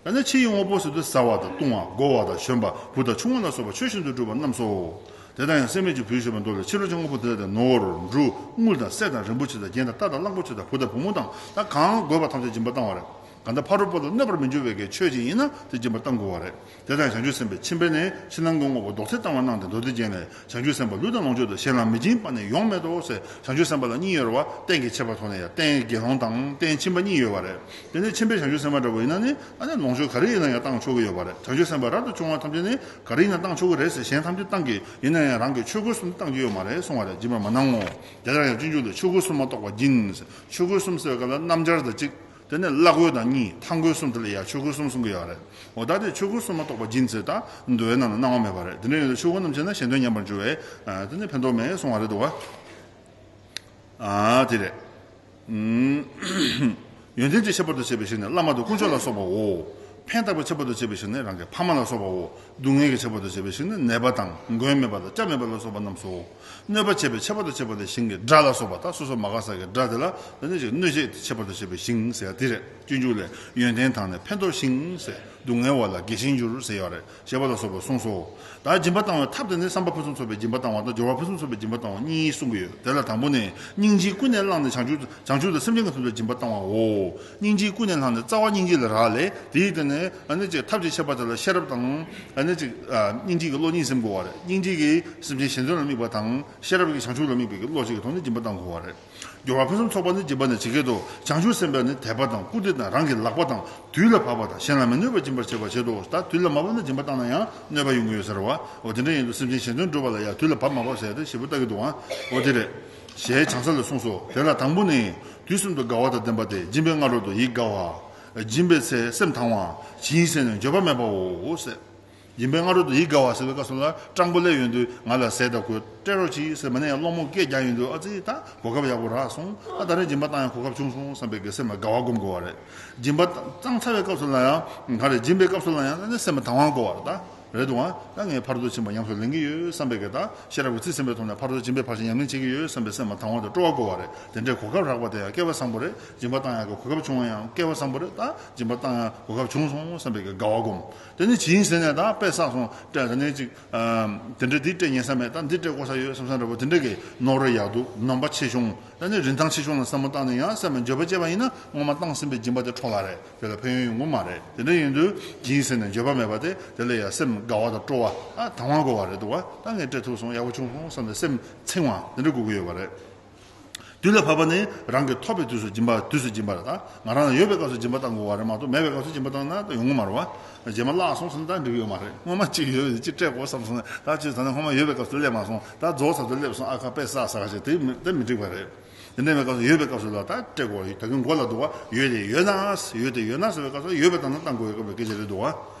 ད་ནི་ཕྱི་ཡི་དངོས་པོ་ཟེར་དུས་བཟའ་བ་དང་བཏུང་བ་བགོ་བ་དང་བཞོན་པ་བུ་དང་ཆུང་མ་ལ་སོགས་པ་ཆོས་བཞིན་དུ་སྒྲུབ་པ་རྣམས་སོ། དེ་ལྟར་ཡང་སེམས་མེད་ཀྱི་བུས་ཞེས་པའི་མདོ་ལས་ཕྱི་རོལ་གྱི་དངོས་པོ་དེ་དག་དེ་ནོར་འབྲུ་དངུལ་དང་གསེར་དང་རིན་པོ་ཆེ་དང་རྒྱན་དང་རྟ་དང་གླང་པོ་ཆེ་དང་བུ་དང་བུ་མོ་དང་ད་གང་དགོས་པ་ཐམས་ཅད་སྦྱིན་པ་བཏང་བ་རེད། གང་ལྟར་ཕ་རོལ་པོ་ལ་གནོད་པར་མི་འགྱུར་བའི་གི་ཆོས་ཅིག་ཡིན་ན་དེ་སྦྱིན་པ་བཏང་དགོས་པ་རེད། དེ་དང་བྱང་ཆུབ་སེམས་དཔའི་ཁྱིམ་པས་ནི་ཕྱི་ནང་གི་དངོས་པོ་རྡོག་རྫིས་བཏང་བར་སྣང་སྟེ་མདོ་སྡེ་རྒྱན་ལས། བྱང་ཆུབ་སེམས་དཔའ་ལུས་དང་ལོངས་སྤྱོད་དུ་གཞན་ལ་མི་སྦྱིན་པ་ནི་ཡོང་མེད་དོ་ཟེར། བྱང་ཆུབ་སེམས་དཔའ་ལ་གཉིས་ཡོད་རེད་བ། རྟེན་གྱི་ཁྱད་པར་ཐོག་ནས་ཡང་རྟེན་དགེ་སློང་དང་རྟེན་ཁྱིམ་པ་གཉིས་ཡོད་པ་རེད། དེ་ནས་ཁྱིམ་པས་བྱང་ཆུབ་སེམས་དཔའ་འདྲ་བོ་ཡིན་ན་ནི་ཨ་ནི་ལོངས་སྤྱོད་ག་རེ་ཡིན་ན་ཡང་བཏང་ཆོག་གི་ཡོད་པ་རེད། བྱང་ཆུབ་སེམས་དཔའ་རབ་ཏུ་བྱུང་བ་ཐམས་ཅད་ནི་ག་རེ་ཡིན་ན་བཏང་ཆོག་གི་རེད་ཟེར་གཞན་ཐམས་ཅད་བཏང་གི་ཡིན་ན་ཡང་རང་གི་ཆོས་གོས་གསུམ་བཏང་གི་ཡོད་མ་རེད་གསུང་བ་རེད། སྦྱིན་པ་མ་གནང་ངོ་། དེ་ལྟར་ཡང་སྤྱོད་འཇུག་ལས་ཆོས་གོས་གསུམ་མ་གཏོགས་པ་སྦྱིན། ཆོས་གོས་གསུམ་ཟེར་བ་ག་ལ་སྣམ་སྦྱར་དང་གཅིག་དེ་ནས་བླ་གོས་དང་གཉིས་མཐང་གོས་གསུམ་དེ་ལ་ཡང་ཆོས་གོས་གསུམ་གསུང་གི་ཡོད་རེད། འོ་ད་དེ་ཆོས་གོས་གསུམ་མ་གཏོགས་པ་སྦྱིན་ཚེ་ད་མདོའི་ནང་ལ་གནང་བ་མེད་པ་རེད། དེ་འདྲ་ཡིན་ན་ཆོས་གོས་རྣམས་བྱས་ན་གཞན་དོན་ཉམས་པར་འགྱུར་བས་དེ་ནི་ཕན་ཐོགས་མེད་གསུང་བ་རེད་འདུག་བ། ཨ་དེ་རེད། ཡོན་ཏན་གྱི་ཁྱད་པར་དུ་བྱས་པའི་ཞིང་ནི་བླ་མ་དང་དཀོན་མཆོག་ལ་སོགས་པའོ། ཕན་བཏགས་པའི་ཁྱད་པར་དུ་བྱས་པའི་ཞིང་ནི་རང་གི་ཕ་མ་ལ་སོགས་པའོ། སྡུག་བསྔལ་གྱི་ཁྱད་པར་དུ་བྱས་པའི་ཞིང་ནི་ནད་པ་དང་མགོན་མེད་པ་དང་སྐྱབས་མེད་པ་ལ་སོགས་པ་རྣམས་སོ། གནོད་པ་བྱེད་པའི་ཁྱད་པར་དུ་བྱས་པ་ནི་ཞིང་གི་དགྲ་ལ་སོགས་པ་དང་སོ་སོ་མ་དགའ་ས་གི་དགྲ་དེ་ལ་དེ་ནི་ཅིག་གནོད་བྱེད་ཁྱད་པར་དུ་བྱས་པའི་ཞིང་ཟེར་ཡ་དེ་རེད། སྤྱོད་འཇུག་ལས་ཡོན་ཏན་དང་ནི་ཕན་འདོགས་ཤིང་ཟེར། སྡུག་བསྔལ་བ་ལ་དགེ་ཞིང་འགྱུར་ཟེར་ཡོད་རེད། ཞེས་པ་ལ་སོགས་པ་གསུངས་སོ། ད་སྦྱིན་པ་བཏང་བའི་ཐབས་དེ་ནི་བསམ་པ་ཕུན་སུམ་ཚོགས་པའི་སྦྱིན་པ་བཏང་བ་དང་སྦྱོར་བ་ཕུན་སུམ་ཚོགས་པའི་སྦྱིན་པ་བཏང་བ་གཉིས་གསུང་གི་ཡོད། དེ་ལ་དང་པོ་ནི་སྙིང་རྗེས་ཀུན་ནས་བསླངས་ནས་བྱང་ཆུབ་བྱང་ཆུབ་ཏུ་སེམས་ཅན་གྱི་དོན་དུ་སྦྱིན་པ་བཏང་བའོ། སྙིང་རྗེས་ཀུན་ནས་བསླངས་ནས་རྩ་བ་སྙིང་རྗེ་ལ་རག་ལས་དེའི་སྟེང་ནས་ཨ་ནི་ཅིག་ཐབས་ཀྱི་ཁྱད་པར་དེ་ལ་ཤེས་རབ་དང་ཨ་ནི་ཅིག་སྙིང་རྗེ་གི་བློ་གཉིས་སེམས་དགོས་པ་རེད། སྙིང་རྗེ་གིས་སེམས་ཅན་གཞན་དོན་ལ་དམིགས་པ་དང་ཤེས་རབ་ཀྱིས་བྱང་ཆུབ་ལ་དམིགས་པའི་བློ་གཅིག་གི་ཐོག་ནས་སྦྱིན་པ་བཏང་དགོས་པ་རེད། སྦྱོར་བ་ཕུན་སུམ་ཚོགས་པ་ནི་སྦྱིན་པ་ནི་ཇི་སྐད་དུ། བྱང་ཆུབ་སེམས་དཔའ་ནི་དད་པ་དང་བཀུར་སྟི་དང་རང་གི་ལག་པ་དང་དུས་ལ་བབ་པ་དང་གཞན་ལ་མི་གནོད་པར་སྦྱིན་པར་བྱེད་པར་བྱེད་དོ། ད་དུས་ལ་མ་བབ་ན་སྦྱིན་པ་བཏང་ན་ཡང་གནོད་པ་ཡོང་གི་ཡོད་ཟེར་བ། འོ་དེ་འདྲ་ཡིན་དུས་སེམས་ཅན་གཞན་དོན་སྒྲུབ་པ་ལ་ཡང་དུས་ལ་བབ་མ་བབ་ཟེར་ཏེ་ཞིབ་པོ་ལྟ་གི་འདུག་ཨང་། འོ་དེ་རེད། ཞེས་བྱང་ས་ལས་གསུངས་སོ། དེ་ལ་དང་པོ་ནི། དུས་གསུམ་དུ་དགའ་བ་དང་ལྡན་པ་སྟེ་སྦྱིན་པའི་སྔ་རོལ་ཏུ་ཡིད་དགའ་བ། སྦྱིན་པའི་ཚེ་སེམས་དང་བ། ཇི་ཡིན་ཟེར་ནས་འགྱོད་པ་མེད་པའོ་ཟེར། སྦྱིན་པའི་སྔ་རོལ་ཏུ་ཡིད་དགའ་བ་ཟེར་བའི་སྐབས་སུ་ལ་སྤྲང་པོ་སླེབས་ཡོང་དུས་ང་ལ་ཟས་དང་གོས་སྤྲད་རོགས་གྱིས་ཟེར་མ་ནས་ཡང་སློང་མོ་སྐད་རྒྱག་ཡོང་དུས་ཨ་ཙི་ད་གོ་སྐབས་ཡག་པོ་རག་སོང་། ཨ་ད་རེས་སྦྱིན་པ་བཏང་ཡང་གོ་སྐབས་བྱུང་སོང་བསམ་པའི་གི་སེམས་ལ་དགའ་བ་སྒོམ་དགོས་པ་རེད། སྦྱིན་པ་བཏང་ཚར་བའི་སྐབས་སུ་ལ་ཡང་ག་རེ་སྦྱིན་པའི་སྐབས་སུ་ལ་ཡང་ཨ་ནི་སེམས་ལ་དང་བ་དགོས་པ་རེད་ད། རེད་འདུག་ཨ། ད་ངས་ཕ་རོལ་ཏུ་ཕྱིན་པ་ཉམས་སུ་ལེན་གྱི་ཡོད་བསམ་པའི་གི་ད་ཤེས་རབ་ཀྱི་རྩིས་ཟིན་པའི་ཐོག་ནས་ཕ་རོལ་ཏུ་སྦྱིན་པའི་ཕར་ཕྱིན་ཉམས་ལེན་བྱེད་ཀྱི་ཡོད་བསམ་པའི་སེམས་ལ་དང་བ་དང་སྤྲོ་བ་དགོས་པ་རེད། དེ་འདྲའི་གོ་སྐབས་རག་པ་དེ་ཡང་སྐལ་བ་བཟང་པོ་རེད། སྦྱིན་པ་བཏང་ཡག་གི་གོ་སྐབས་བྱུང་བ་ཡང་སྐལ་བ་བཟང་པོ་རེད། ད་སྦྱིན་པ་བཏང་ཡག་གོ་སྐབས་བྱུང་སོང་བསམ་པའི་གི་དགའ་བ་སྒོམ། དེ་ནི་ཇི་ཡིན་ཟེར་ནས་ད་དཔེ་བསགས་སོང་སྤྲད་དེ་ནས་ཅིག་དེ་འདྲ་འདི་སྤྲད་ཉན་ས་མེད་ད་འདི་སྤྲད་དགོས་ས་ཡོད་བསམ་ས་འདྲ་པོ་དེ་འདྲ་གི་ནོར་རེ་ཡག་འདུག་ནོམ་པ་ཆེ་ཆུང་ད་ནི་རིན་ཐང་ཆེ་ཆུང་ལ་བསམ་བློ་བཏང་ནས་ཡང་སེམས་ལ་འགྱོད་པ་སྐྱེས་པ་ཡིན་ན་སྔོན་མ་བཏང་ཟིན་པའི་སྦྱིན་པ་དེ་འཕྲོ་བརླག་རེད། དེ་ལ་ཕན་ཡོན་ཡོང་གི་མ་རེད། དེ་འདྲ་ཡིན་དུས་ཇི་ཡིན་ཟེར་ནས་འགྱོད་པ་མེད་པ་དེ་དེ་ལ་ཡང་སེམས་དགའ་བ་དང་སྤྲོ་བ་ཨ་དང་བ་དགོས་པ་རེད་འདུག་བ། ད་ངས་སྤྲད་ཐུབ་སོང་ཡག་པོ་བྱུང་སོང་བསམ་ནས་སེམས་ཚིམ་བ་དེ་འདྲ་དགོས་ཀྱི་ཡོད་པ་རེད། དུས་ལ་བབ་པ་ནི་རང་གི་ཐོབ་པའི་དུས་སུ་སྦྱིན་པ་དུས་སུ་སྦྱིན་པ་རེད་ད། ང་རང་ལ་ཡོད་པའི་སྐབས་སུ་སྦྱིན་པ་བཏང་དགོས་པ་རེད་མ་གཏོགས་མེད་པའི་སྐབས་སུ་སྦྱིན་པ་བཏང་ན་ད་ཡོང་གི་མ་རེད་བ། རྗེས་མ་བརླག་སོང་ཟེར་ན་ད་འགྲིག་གི་ཡོད་མ་རེད། སྔོན་མ་གཅིག་ཡོད་པའི་གཅིག་སྤྲད་དགོས་བསམ་སོང་ན་ད་ཅིག་ད་ནི་སྔོན་མ་ཡོད་པའི་སྐབས་སུ་སླེབས་མ་སོང་ད་རྫོགས་ཚར་དུས་སླེབས་སོང་ཨ་ཁ་དཔེ་བསགས་ས་ཁ་ཤས་དེ་མི་དེ་མི་འགྲིག་པ་རེད། དེ་འདྲ་བའི་སྐབས་སུ་ཡོད་པའི་སྐབས་སུ་ལ་ད་སྤྲད་དགོས་ད་གིན་མགོ་ལ་འདུག་བ་ཡོད་དེ་ཡོད་ན་ཡོད་དེ་ཡོད་ན་ཟེར་བའི་སྐབས་སུ་ཡོད་པའི་དང་ན་བཏང་དགོས་པའི་སྐབས་ལ་སྐད་ཆ་རེད་འདུག་བ།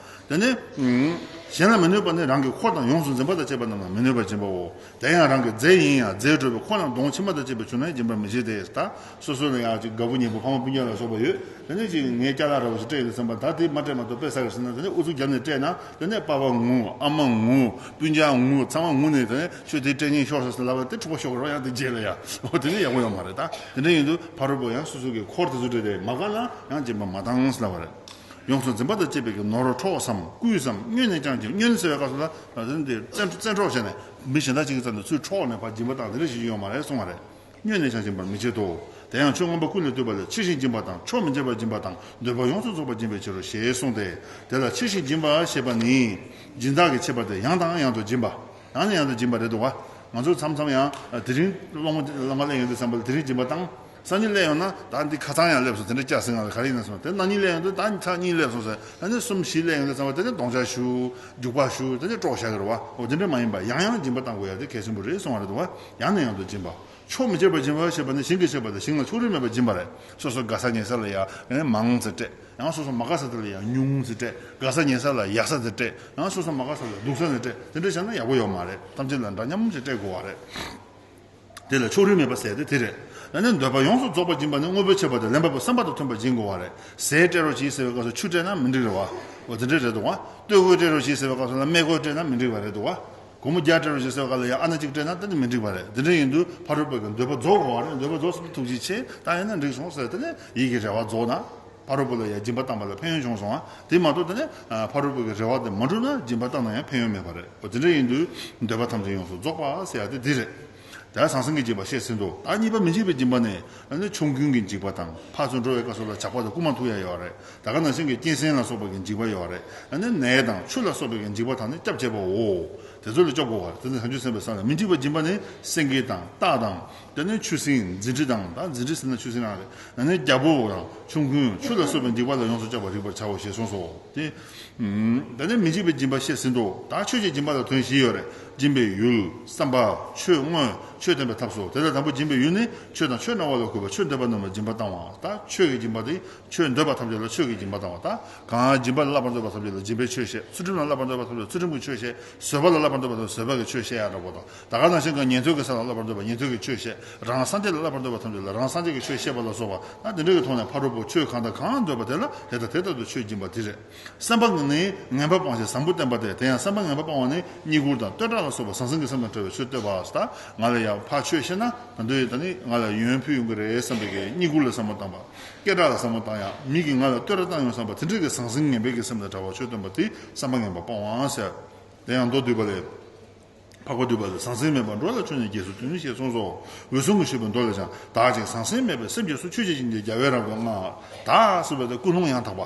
དེ་ནས་གཞན་ལ་མི་གནོད་པ་ནི་རང་གི་འཁོར་དང་ཡོངས་སུ་འཛིན་པ་དང་བཅས་པ་རྣམས་ལ་མི་གནོད་པར་སྦྱིན་པའོ། དེ་ཡང་རང་གི་རྫས་ཡིན་ཡང་རྫས་སྤྲོས་པའི་འཁོར་རྣམས་གདོང་མཆི་མ་དང་བཅས་པས་བྱུང་ན་སྦྱིན་པར་མི་བྱེད་དེ། ད་སོ་སོ་ལ་ཡང་ཅིག་དགའ་པོ་ཉེ་པོ་ཕ་མ་སྤུན་ཀྱག་ལ་སོགས་པ་ཡོད། དེ་ནས་ཅིག་ངའི་ཅ་ལག་འདྲ་བོ་ཞིག་སྤྲད་ཡོད་བསམ་པ། ད་དེ་མ་སྤྲད་མ་གཏོགས་དཔེ་ཟ་གི་ཟེར་ན། དེ་ནས་ཨུ་ཚུགས་བརྒྱབ་ནས་སྤྲད་ན། དེ་ནས་པ་ཕ་ངུ། ཨ་མ་ངུ། སྤུན་ཀྱག་ངུ། ཚང་མ་ངུ་ནས། དེ་ནས་ཁྱོད་དེ་སྤྲད་སྙིང་ཤོར་སོང་ཟེར་ལབ་པ་དེ་འཁྲུག་པ་ཤོར་གི་རེད་བ། ཡང་དེ་རྗེས་ལ་ཡ། འོ་དེ་ནས་ཡག་པོ་ཡོད་མ་རེད། ད་དེ་འདྲ་ཡིན་དུས་ཕ་རོལ་པོ་ཡང་སོ་སོ་གི་འཁོར་དེ་ཚོ་སྤྲད་དེ་མ་དགའ་ན་ཡང་སྦྱིན་པ་མ་བཏང་ཟེར་ལབ་པ་རེད། ཡོངས་སུ་འཛིན་པ་དང་བཅས་པའི་གི་ནོར་འཕྲོགས་སམ་བརྐུས་སམ་བསྙོན་ནས་ཀྱང་སྦྱིན། བསྙོན་ཟེར་བའི་སྐབས་སུ་ལ་དེ་འདི་བཙན་བཙན་འཕྲོག་བྱས་ནས་མི་གཞན་དག་ཅིག་གི་རྩ་ནས་ཚུར་འཕྲོག་ནས་ཕར་སྦྱིན་པ་བཏང་། དེ་འདྲ་ཞིག་ཡོད་མ་རེད་གསུང་བ་རེད། བསྙོན་ནས་ཀྱང་སྦྱིན་པར་མི་བྱེད་དོ། དེ་ཡང་ཆོས་མངོན་པ་ཀུན་ལས་བཏུས་པ་ལས། ཕྱིར་ཞིང་སྦྱིན་པ་དང་ཆོག་མི་འབྱེད་པར་སྦྱིན་པ་དང་འདོད་པ་ཡོངས་སུ་རྫོགས་པར་སྦྱིན་པའི་ཕྱིར་རོ་ཞེས་གསུངས་ཏེ། དེ་ལ་ཕྱིར་ཞིང་སྦྱིན་པ་ཞེས་པ་ནི། སྦྱིན་བདག་གི་ཆད་པ་དེ་ཡང་དང་ཡང་དུ་སྦྱིན་པ། ཡང་ནས་ཡང་དུ་སྦྱིན་པ་རེད་འདུག་བ། ང་ཚོ་མཚམས་མཚམས་ཡང་དེ་རིང་སློབ་མ་སློབ་མ་སླེབས་ཡོང་དུས་ཙམ་པ་ལ། དེ་རིང་སྦྱིན་པ་བཏང་། སང་ཉིན་སླེབས་ཡོང་ན་ད་འདི་ཁ་ཚང་ཡང་སླེབས་སོང་། དེ་འདྲ་སྐྱག་ཟིན་ང་ལ་ག་རེ་ཡིན་ན་སོང་། དེ་གནངས་ཉིན་སླེབས་ཡོང་དུས་ད་ཚར་གཉིས་སླེབས་སོང་ཟེར། ཨ་ནི་གསུམ་བཞི་སླེབས་ཡོང་དུས་ཙམ་པ་དེ་ནི་སྡོང་ཆ་བཞུ། རྒྱུག་པ་བཞུ། དེ་ནི་དཀྲོག་བཞག་གི་རེད་བ། འོ་དེ་འདྲ་མ་ཡིན་པ་ཡང་ཡང་སྦྱིན་པ་བཏང་དགོས་ཡ་དེ་གལ་ཆེན་པོ་རེད་གསུང་བ་རེད་འདུག་བ། ཡང་ནས་ཡང་དུ་སྦྱིན་པ། ཆོག་མི་འབྱེད་པར་སྦྱིན་པ་ཞེས་པ་ནི་ཞིང་གི་ཆད་པ་དང་ཞིང་ལ་ཕྱོགས་རིས་མེད་པར་སྦྱིན་པ་རེད། སོ་སོ་དགའ་ས་ཉེ་ས་ལ་ཡ་མང་ཙམ་སྤྲད། ཡང་སོ་སོ་མ་དགའ་ས་དེ་ལ་ཡང་ཉུང་ཙམ་སྤྲད། དགའ་ས་ཉེ་ས་ལ་ཡག་ས་དེ་སྤྲད། ཡང་སོ་སོ་མ་དགའ་ས་ལ་སྡུག་ས་དེ་སྤྲད། དེ་འདྲ་བྱས་ན་ཡག་པོ་ཡོད་མ་རེད། ཐམས་ཅད་ལ་འདྲ་མཉམ་ཞིག་སྤྲད་དགོས་བ་རེད། དེ་ལ་ཕྱོགས་རིས་མེད་པ་ཟེར་དེ་དེ་རེད། ཡང་ན་འདོད་པ་ཡོངས་སུ་རྫོགས་པར་སྦྱིན་པ་ནི་དངོས་པོའི་ཆད་པ་དང་ལེན་པ་པོའི་བསམ་པ་དང་མཐུན་པར་སྦྱིན་དགོས་བ་རེད། ཟས་སྤྲད་རོགས་གྱིས་ཟེར་བའི་སྐབས་སུ་ཆུ་སྤྲད་ན་མི་འགྲིག་རེད་བ། འོ་དེ་འདྲ་རེད་འདུག་བ། སྟོད་གོས་སྤྲད་རོགས་གྱིས་ཟེར་བའི་སྐབས་སུ་ལ་སྨད་གོས་སྤྲད་ན་མི་འགྲིག་པ་རེད་འདུག་བ། སྒོར་མོ་བརྒྱ་སྤྲད་རོགས་གྱིས་ཟེར་བ་ག་ལ་ཡང་ཨ་ན་གཅིག་སྤྲད་ན་དེ་ནི་མི་འགྲིག་པ་རེད། དེ་འདྲ་ཡིན་དུས་ཕ་རོལ་པོ་གི་འདོད་པ་རྫོགས་དགོས་བ་རེད། འདོད་པ་རྫོགས་སོང་ན་ཐུགས་རྗེ་ཆེ། ད་ཡིན་ན་འགྲིག་སོང་ཟེར། དེ་ནི་ཡིད་ཀྱི་རེ་བ་རྫོགས་ན་ཕ་རོལ་པོ་ལ་ཡང་སྦྱིན་པ་བཏང་པ་ལ་ཕན་ཡོན་བྱུང་སོང་ང་། དེ་མ་གཏོགས་དེ་ནི་ཕ་རོལ་པོ་གི་རེ་བ་དེ་མ་འགྲུབ་ན་སྦྱིན་པ་བཏང་ན་ཡང་ཕན་ཡོན་མེད་པ་རེད། འོ་དེ་འདྲ་ཡིན་དུས་འདོད་པ་ཐམས་ཅད་ཡོངས་སུ་རྫོགས་པ་ཟེར་ཡ་དེ་འདི་རེད། ད་ཟང་ཟིང་གི་སྦྱིན་པ་བཤད་ཟིན་ཏོ། ད་གཉིས་པ་མི་འཇིགས་པའི་སྦྱིན་པ་ནི། ཨ་ནི་ཆོམ་རྐུན་གྱི་འཇིགས་པ་དང་། ཕར་ཚུར་འགྲོ་བའི་སྐབས་སུ་ལ་ཇག་པ་དང་རྐུན་མ་ཐུག་ཡ་ཡོད་རེད། ད་ག་ནང་བཞིན་གྱི་གཅན་གཟན་ལ་སོགས་པ་གི་འཇིགས་པ་ཡོད་རེད། ཨ་ནི་ནད་དང་ཆུ་ལ་སོགས་པའི་གི་འཇིགས་པ་དང་ནི་སྐྱབས་བྱེད་པའོ། དེ་ཚོ་ལས་སྐྱོབ་དགོས་པ་རེད། དེ་ནི་བྱང་ཆུབ་སེམས་དཔའི་ས་ལ་མི་འཇིགས་པར་སྦྱིན་པ་ནི་སེང་གེ་དང་སྟག་དང་། དེ་ནི་ཆུ་སྲིན་འཛིན་ཁྲི་དང་། ད་འཛིན་ཁྲི་ཟེར་ན་ཆུ་སྲིན་རང་རེད། ཨ་ནི་རྒྱལ་པོ་དང་ཆོམ་རྐུན་ཆུ་ལ་སོགས་པའི་འཇིགས་པ་ལ་ཡོངས་སུ་སྐྱོབ་པར་རིག་པར་བྱའོ་ཞེས་གསུངས་སོ། དེ། ད་ནི་མི་འཇིགས་པའི་སྦྱིན་པ་བཤད་ཟིན་ཏོ། ད་ཆོས་ཀྱི་སྦྱིན་པ་ལ་དོན་བཞི་ཡོད་རེད། སྦྱིན་པའི་ཡུལ། བསམ་པ། ཆོས་དངོས། ཆོས་སྟོན་པའི་ཐབས་སོ། དེ་ལ་དང་པོ་སྦྱིན་པའི་ཡུལ་ནི་ཆོས་དང་ཆོས་སྨྲ་བ་ལ་གུས་པ། ཆོས་འདོད་པ་རྣམས་ལ་སྦྱིན་པ་བཏང་བ། ད་ཆོས་ཀྱི་སྦྱིན་པ་དེ་ཆོས་འདོད་པ་ཐམས་ཅད་ལ་ཆོས་ཀྱི་སྦྱིན་པ་བཏང་བ། ད་གང་སྦྱིན་པ་ལ་བསླབ་པར་འདོད་པ་ཐམས་ཅད་ལ་སྦྱིན་པའི་ཆོས་བཤད། ཚུལ་ཁྲིམས་ལ་བསླབ་པར་འདོད་པ་ཐམས་ཅད་ལ་ཚུལ་ཁྲིམས་ཀྱི་ཆོས་བཤད། བཟོད་པ་ལ་བསླབ་པར་འདོད་པ་ཐམས་ཅད་བཟོད་པ་གི་ཆོས་བཤད་ཡ་འདྲ་པོ་དང་། ད་ག་ནང་བཞིན་གྱི་ཉན་ཐོས་ཀྱི་ས་ལ་བསླབ་པར་འདོད་པ་ཉན་ཐོས་ཀྱི་ཆོས་བཤད། རང་སངས་རྒྱས་ལ་བསླབ་པར་འདོད་པ་ཐམས་ཅད་ལ་རང་སངས་རྒྱས་ཀྱི་ཆོས་བཤད་པ་ལ་སོགས་པ། ད་དེ་འདྲ་གི་ཐོག་ནས་ཕ་རོལ་པོ་ཆོས་གང་དང་གང་འདོད་པ་དེ་ལ་དེ་དང་དེ་ལྟར་དུ་ཆོས་སྦྱིན་པ་དེ་རེད། བསམ་པ་ནི་ངན་པ་སྤངས་ཤིང་བཟང་པོ་བསྟེན་པ་སྟེ། དེ་ཡང་བསམ་པ་ངན་པ་སྤང་བ་ནི་རྙེད་བཀུར་དང་བསྟོད་གྲགས་ལ་སོགས་པ་ཟང་ཟིང་གི་སེམས་དང་བྲལ་བའི་ཆོས་བསྟོད་པ། ད་ང་ལ་ཡང་ཕར་ཆོས་བཤད་ན་ད་འདོད་ཡོད། ད་ནི་ང་ལ་ཡོན་ཕུལ་ཡོང་གི་རེད་བསམ་པའི་གི་རྙེད་བཀུར་ལ་བསམ་བློ་བཏང་བ། སྐད་གྲགས་ལ་བསམ་བློ་བཏང་ཡང་མི་གིས་ང་ལ་བསྟོད་ར་བཏང་ཡོང་བསམ་པ་དེ་འདྲ་གི་ཟང་ཟིང་ངན་པའི་གི་སེམས་དང་བྲལ་བ་ཆོས་སྟོན་པ་དེ་བསམ་པ་ངན་པ་སྤང་བ་ཟེར། དེ་ཡང་མདོ་སྡུད་པ་ལས། འཕགས་པ་འདུས་པ་ལས། ཟང་ཟིང་མེད་པར་འགྲོ་ལ་ཆོས་ནི་རྗེས་སུ་མཐུན་ཞེས་གསུངས་སོ། འོད་སྲུང་གིས་ཞུས་པའི་མདོ་ལས་ཀྱང་བདག་ཅིག་ཟང་ཟིང་མེད་པའི་སེམས་ཀྱིས་སུ། ཆོས་བྱེད་ཅིང་དེ་རྒྱལ་བས་རབ་ཏུ་བསྔགས། བདག་ཟེར་བ་དེ་ཀུན་སློང་ཡང་དག་པ།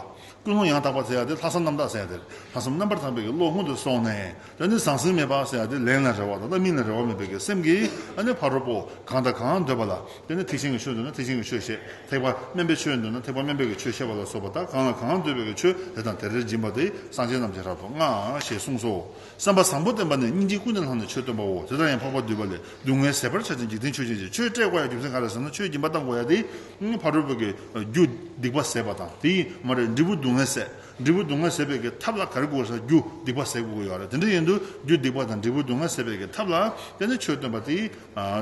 ཀུན་སློང་ཡང་དག་པ་ཟེར་ཡ་དེ་ལྷག་བསམ་རྣམ་དག་ཟེར་ཡ་དེ་རེད། ལྷག་བསམ་རྣམ་པར་དག་པའི་གི་བློ་སྔོན་དུ་སོང་ནས། དེ་ནི་ཟང་ཟིང་མེད་པ་ཟེར་ཡ་དེ་ལན་ལ་རེ་བ་དང་བླ་མིང་ལ་རེ་བ་མེད་པའི་གི་སེམས་ཀྱིས་ཨ་ནི་ཕ་རོལ་པོ་གང་དང་གང་འདོད་པ་ལ། དེ་ནི་ཐེག་ཆེན་གྱི་ཆོས་འདོད་ན་ཐེག་ཆེན་གྱི་ཆོས་བཤད། ཐེག་པ་དམན་པའི་ཆོས་འདོད་ན་ཐེག་པ་དམན་པའི་གི་ཆོས་བཤད་པ་ལ་སོགས་པ། ད་གང་ལ་གང་འདོད་པའི་གི་ཆོས་དེ་དང་དེ་རེ་སྦྱིན་པ་དེ་སངས་རྒྱས་རྣམས་ཀྱིས་རབ་ཏུ་བསྔགས་ཞེས་གསུངས་སོ། བསམ་པ་བཟང་པོ་བསྟེན་པ་ནི་སྙིང་རྗེ་ཀུན་ནས་བསླངས་ནས་ཆོས་སྟོན་པའོ། དེ་ལྟར་ཡང་འཕགས་པ་འདུས་པ་ལས། སྡུག་བསྔལ་ཟད་པར་བྱ་ཞིང་འཇིག་རྟེན་ཆོས་ཅན་གྱི། ཆོས་སྤྲད་དགོས་ཡ་རྒྱུ་མཚན་ག་རེ་ཟེར་ན་ཆོས་སྦྱིན་པ་བཏང་དགོས་ཡ་དེ། ཕ་རོལ་པོ་གི་རྒྱུ་སྡིག་པ་ཟད་པ་དང་དེ་ཡིན་མ་རེད། འབྲས་བུ་སྡུག་བསྔལ་ཟད། འབྲས་བུ་སྡུག་བསྔལ་ཟད་པའི་གི་ཐབས་ལ་ག་རེ་དགོས་ཟེར་རྒྱུ་སྡིག་པ་ཟད་དགོས་ཀྱི་ཡོད་རེད། དེ་འདྲ་ཡིན་དུས་རྒྱུ་སྡིག་པ་དང་འབྲས་བུ་སྡུག་བསྔལ་ཟད་པའི་གི་ཐབས་ལ་དེ་ནི་ཆོས་སྟོན་པ་དེ།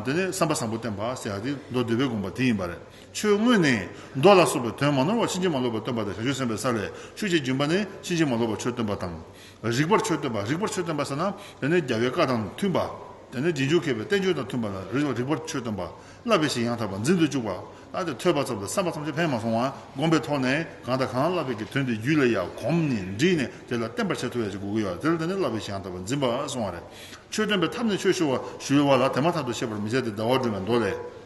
དེ་ནི་བསམ་པ་བཟང་པོ་བསྟེན་པ་ཟེར་ཡ་དེ་མདོ་སྡུད་པའི་དགོངས་པ་དེ་ཡིན་པ་རེད། ཆོས་དངོས་ནི་མདོ་ལ་སོགས་པའི་དོན་མ་ནོར་བ་ཕྱིན་ཅི་མ་ལོག་པར་སྟོན་པ་དང་། བྱང་ཆུབ་སེམས་དཔའི་ས་ལས། ཆོས་ཀྱི་སྦྱིན་པ་ནི་ཕྱིན་ཅི་མ་ལོག་པར་ཆོས་སྟོན་པ་དང་། རིགས་པར་ཆོས་སྟོན་པ། རིགས་པར་ཆོས་སྟོན་པ་ཟེར་ན་དེ་ནི་རྒྱལ་བའི་བཀའ་དང་མཐུན་པ། དེ་ནི་རྗེས་འཇུག་མཁས་པའི་བསྟན་བཅོས་དང་མཐུན་པ་ལ་རིགས་རིགས་པར་ཆོས་སྟོན་པ། བསླབ་པའི་ཞིང་ཡང་དག་པར་འཛིན་དུ་བཅུག་པ། ད་དེ་ཐོས་པ་ཙམ་དུ་བསམ་པ་ཙམ་གྱིས་ཕན་མ་སོང་བར་སྒོམ་པའི་ཐོག་ནས་གང་དང་གང་བསླབ་པའི་གི་དོན་དེ་རྒྱུད་ལ་ཡང་གོམས་ནས་འདྲིས་ནས་དེ་ལ་བརྟན་པར་བྱེད་ཐུབ་ཡ་ཅིག་དགོས་ཀྱི་ཡོད། དེ་ལ་དེ་ནི་བསླབ་པའི་ཞིང་ཡང་དག་པར་འཛིན་པ་གསུང་བ་རེད། ཆོས་སྟོན་པའི་ཐབས་ནི་ཆོས་ཞུ་བ་ཞུ་བ་ལ་དེ་མ་ཐག་ཏུ་ཤེས་པར་མི་བྱ་སྟེ། ཟླ་བ་སྒྲོན་མའི་མདོ་ལས།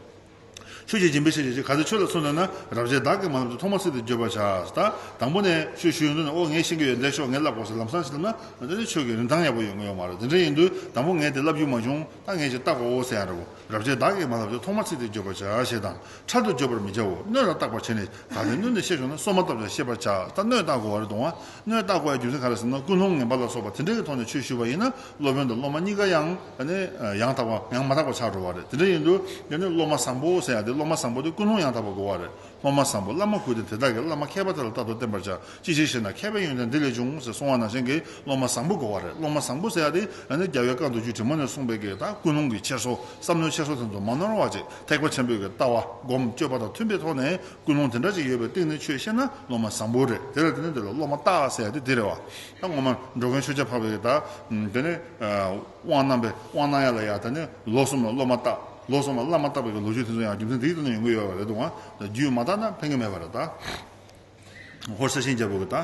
ཆོས་ཀྱི་སྦྱིན་པའི་ཕྱིར་བྱེད་ཅིང་། གལ་ཏེ་ཆོས་ལ་བརྩོན་འདོད་ན། རབ་བྱེད་བདག་གིས་མ་བསླབ་ཀྱང་ཐོག་མར་སྲིད་དུ་འགྱོད་པར་བྱ། ད་དང་པོ་ནས་ཆོས་ཞུ་ཡོང་དུས་ནས་ཨོ་ངས་ཤེས་ཀྱི་ཡོད། འདི་ཤོག་ངས་བསླབ་དགོས་ཟེར་ལམ་སང་ཞིག་ལབ་ན་དེ་ནི་ཆོས་ཀྱི་རིན་ཐང་ཡག་པོ་ཡོང་གི་ཡོད་མ་རེད། དེ་འདྲ་ཡིན་དུས་དང་པོ་ངས་དེ་བསླབ་རྒྱུ་མ་བྱུང་། ད་ངས་ཅིག་བལྟ་དགོས་ཟེར་ཡ་འདྲ་བོ། རབ་བྱེད་བདག་གིས་མ་བསླབ་ཀྱང་ཐོག་མར་སྲིད་དུ་འགྱོད་པར་བྱ་ཞེས་དང་། འཕྲལ་དུ་འགྱོད་པར་མི་བྱའོ། སྣོད་ལ་བརྟག་པར་བྱས་ནས། གལ་ཏེ་སྣོད་ནི་ཤེས་བྱུང་ན། སོ་མ་བཏབ་ཀྱང་ཤེས་པར་བྱ། ད་སྣོད་བརྟག་དགོས་པ་རེད་དོ། སྣོད་བརྟག་དགོས་ཡ་རྒྱུ་མཚན་ག་རེ་ཟེར་ན་ཀུན་སློང་ངན་པ་ལ་སོགས་པ་དེ་འདྲ་གི་ཐོག་ནས་ཆོས་ཞུས་པ་ཡིན་ན་སློབ་དཔོན་དང་སློབ་མ་གཉིས་ཀ་ཡང་ཨ་ནི་ཡང་དག་པ་ཡང་མ་དག་པ་ཆགས་འགྲོ་བ་རེད། དེ་འདྲ་ཡིན་དུས་དེ་ནི་སློབ་མ་བཟང་པོ་ཟེར་ཡ་དེ། སློབ་མ་བཟང་པོ་དེ་ཀུན་སློང་ཡང་དག་པ་དགོས་པ་རེད། སློབ་མ་བཟང་པོ་བླ་མ་དགོས་ཏེ། དེ་དག་གིས་བླ་མ་མཁས་པ་དེ་ལ་རྟག་ཏུ་བསྟེན་པར་བྱ། ཅི་ཞིག་ཞེ་ན། མཁས་པའི་ཡོན་ཏན་འདི་ལས་བྱུང་། ཟེར་གསུངས་པ་ནང་བཞིན་གྱི་སློབ་མ་བཟང་པོ་དགོས་པ་རེད། སློབ་མ་བཟང་པོ་ཟེར་ཡ་དེ་ཨ་ནི་རྒྱལ་བའི་བཀའ་མདོ་རྒྱུད་དྲི་མ་ནས་གསུངས་པའི་གི་ད་ཀུན་སློང་གི་འཁྱེར་སོ། བསམ་བློའི་འཁྱེར་སོ་དེ་ཚོ་མ་ནོར་བ་བྱས། ཐེག་པ་ཆེན་པོའི་གི་ལྟ་བ་སྒོམ་སྤྱོད་པ་དང་མཐུན་པའི་ཐོག་ནས་ཀུན་སློང་དེ་འདྲ་ཅིག་ཡོད་པའི་སྟེང་ནས་ཆོས་བཤད་ན་སློབ་མ་བཟང་པོ་རེད། དེ་ལ་བརྟེན་ནས་དེ་ལ་སློབ་མ་བརྟག་ཟེར་ཡ་དེ་དེ་རེད་བ། ད་ངོ་མ་འགྲོ་མགོན་ཆོས་རྒྱལ་འཕགས་པའི་གི་ད་དེ་ནས་དབང་གནང་པའི་དབང་གནང་ཡ་ལ་ཡ། ད་ནི་ལོ་གསུམ་ལ་སློབ་མ་བརྟག་ལོ་གསུམ་ལ་བླ་མ་བརྟག་པའི་གི་ལོ་རྒྱུས་དེ་ཚོ་ཡང་རྒྱུ་མཚན་དེའི་སྟེང་ནས་ཡོང་གི་ཡོད་པ་རེད་འདུག་ཨ། རྒྱུས་མ་བརྟག་ན་ཕན་གི་མེད་པ་རེད་ད། ཧོར་སེ་ཆེན་རྒྱལ་པོ་གི་ད་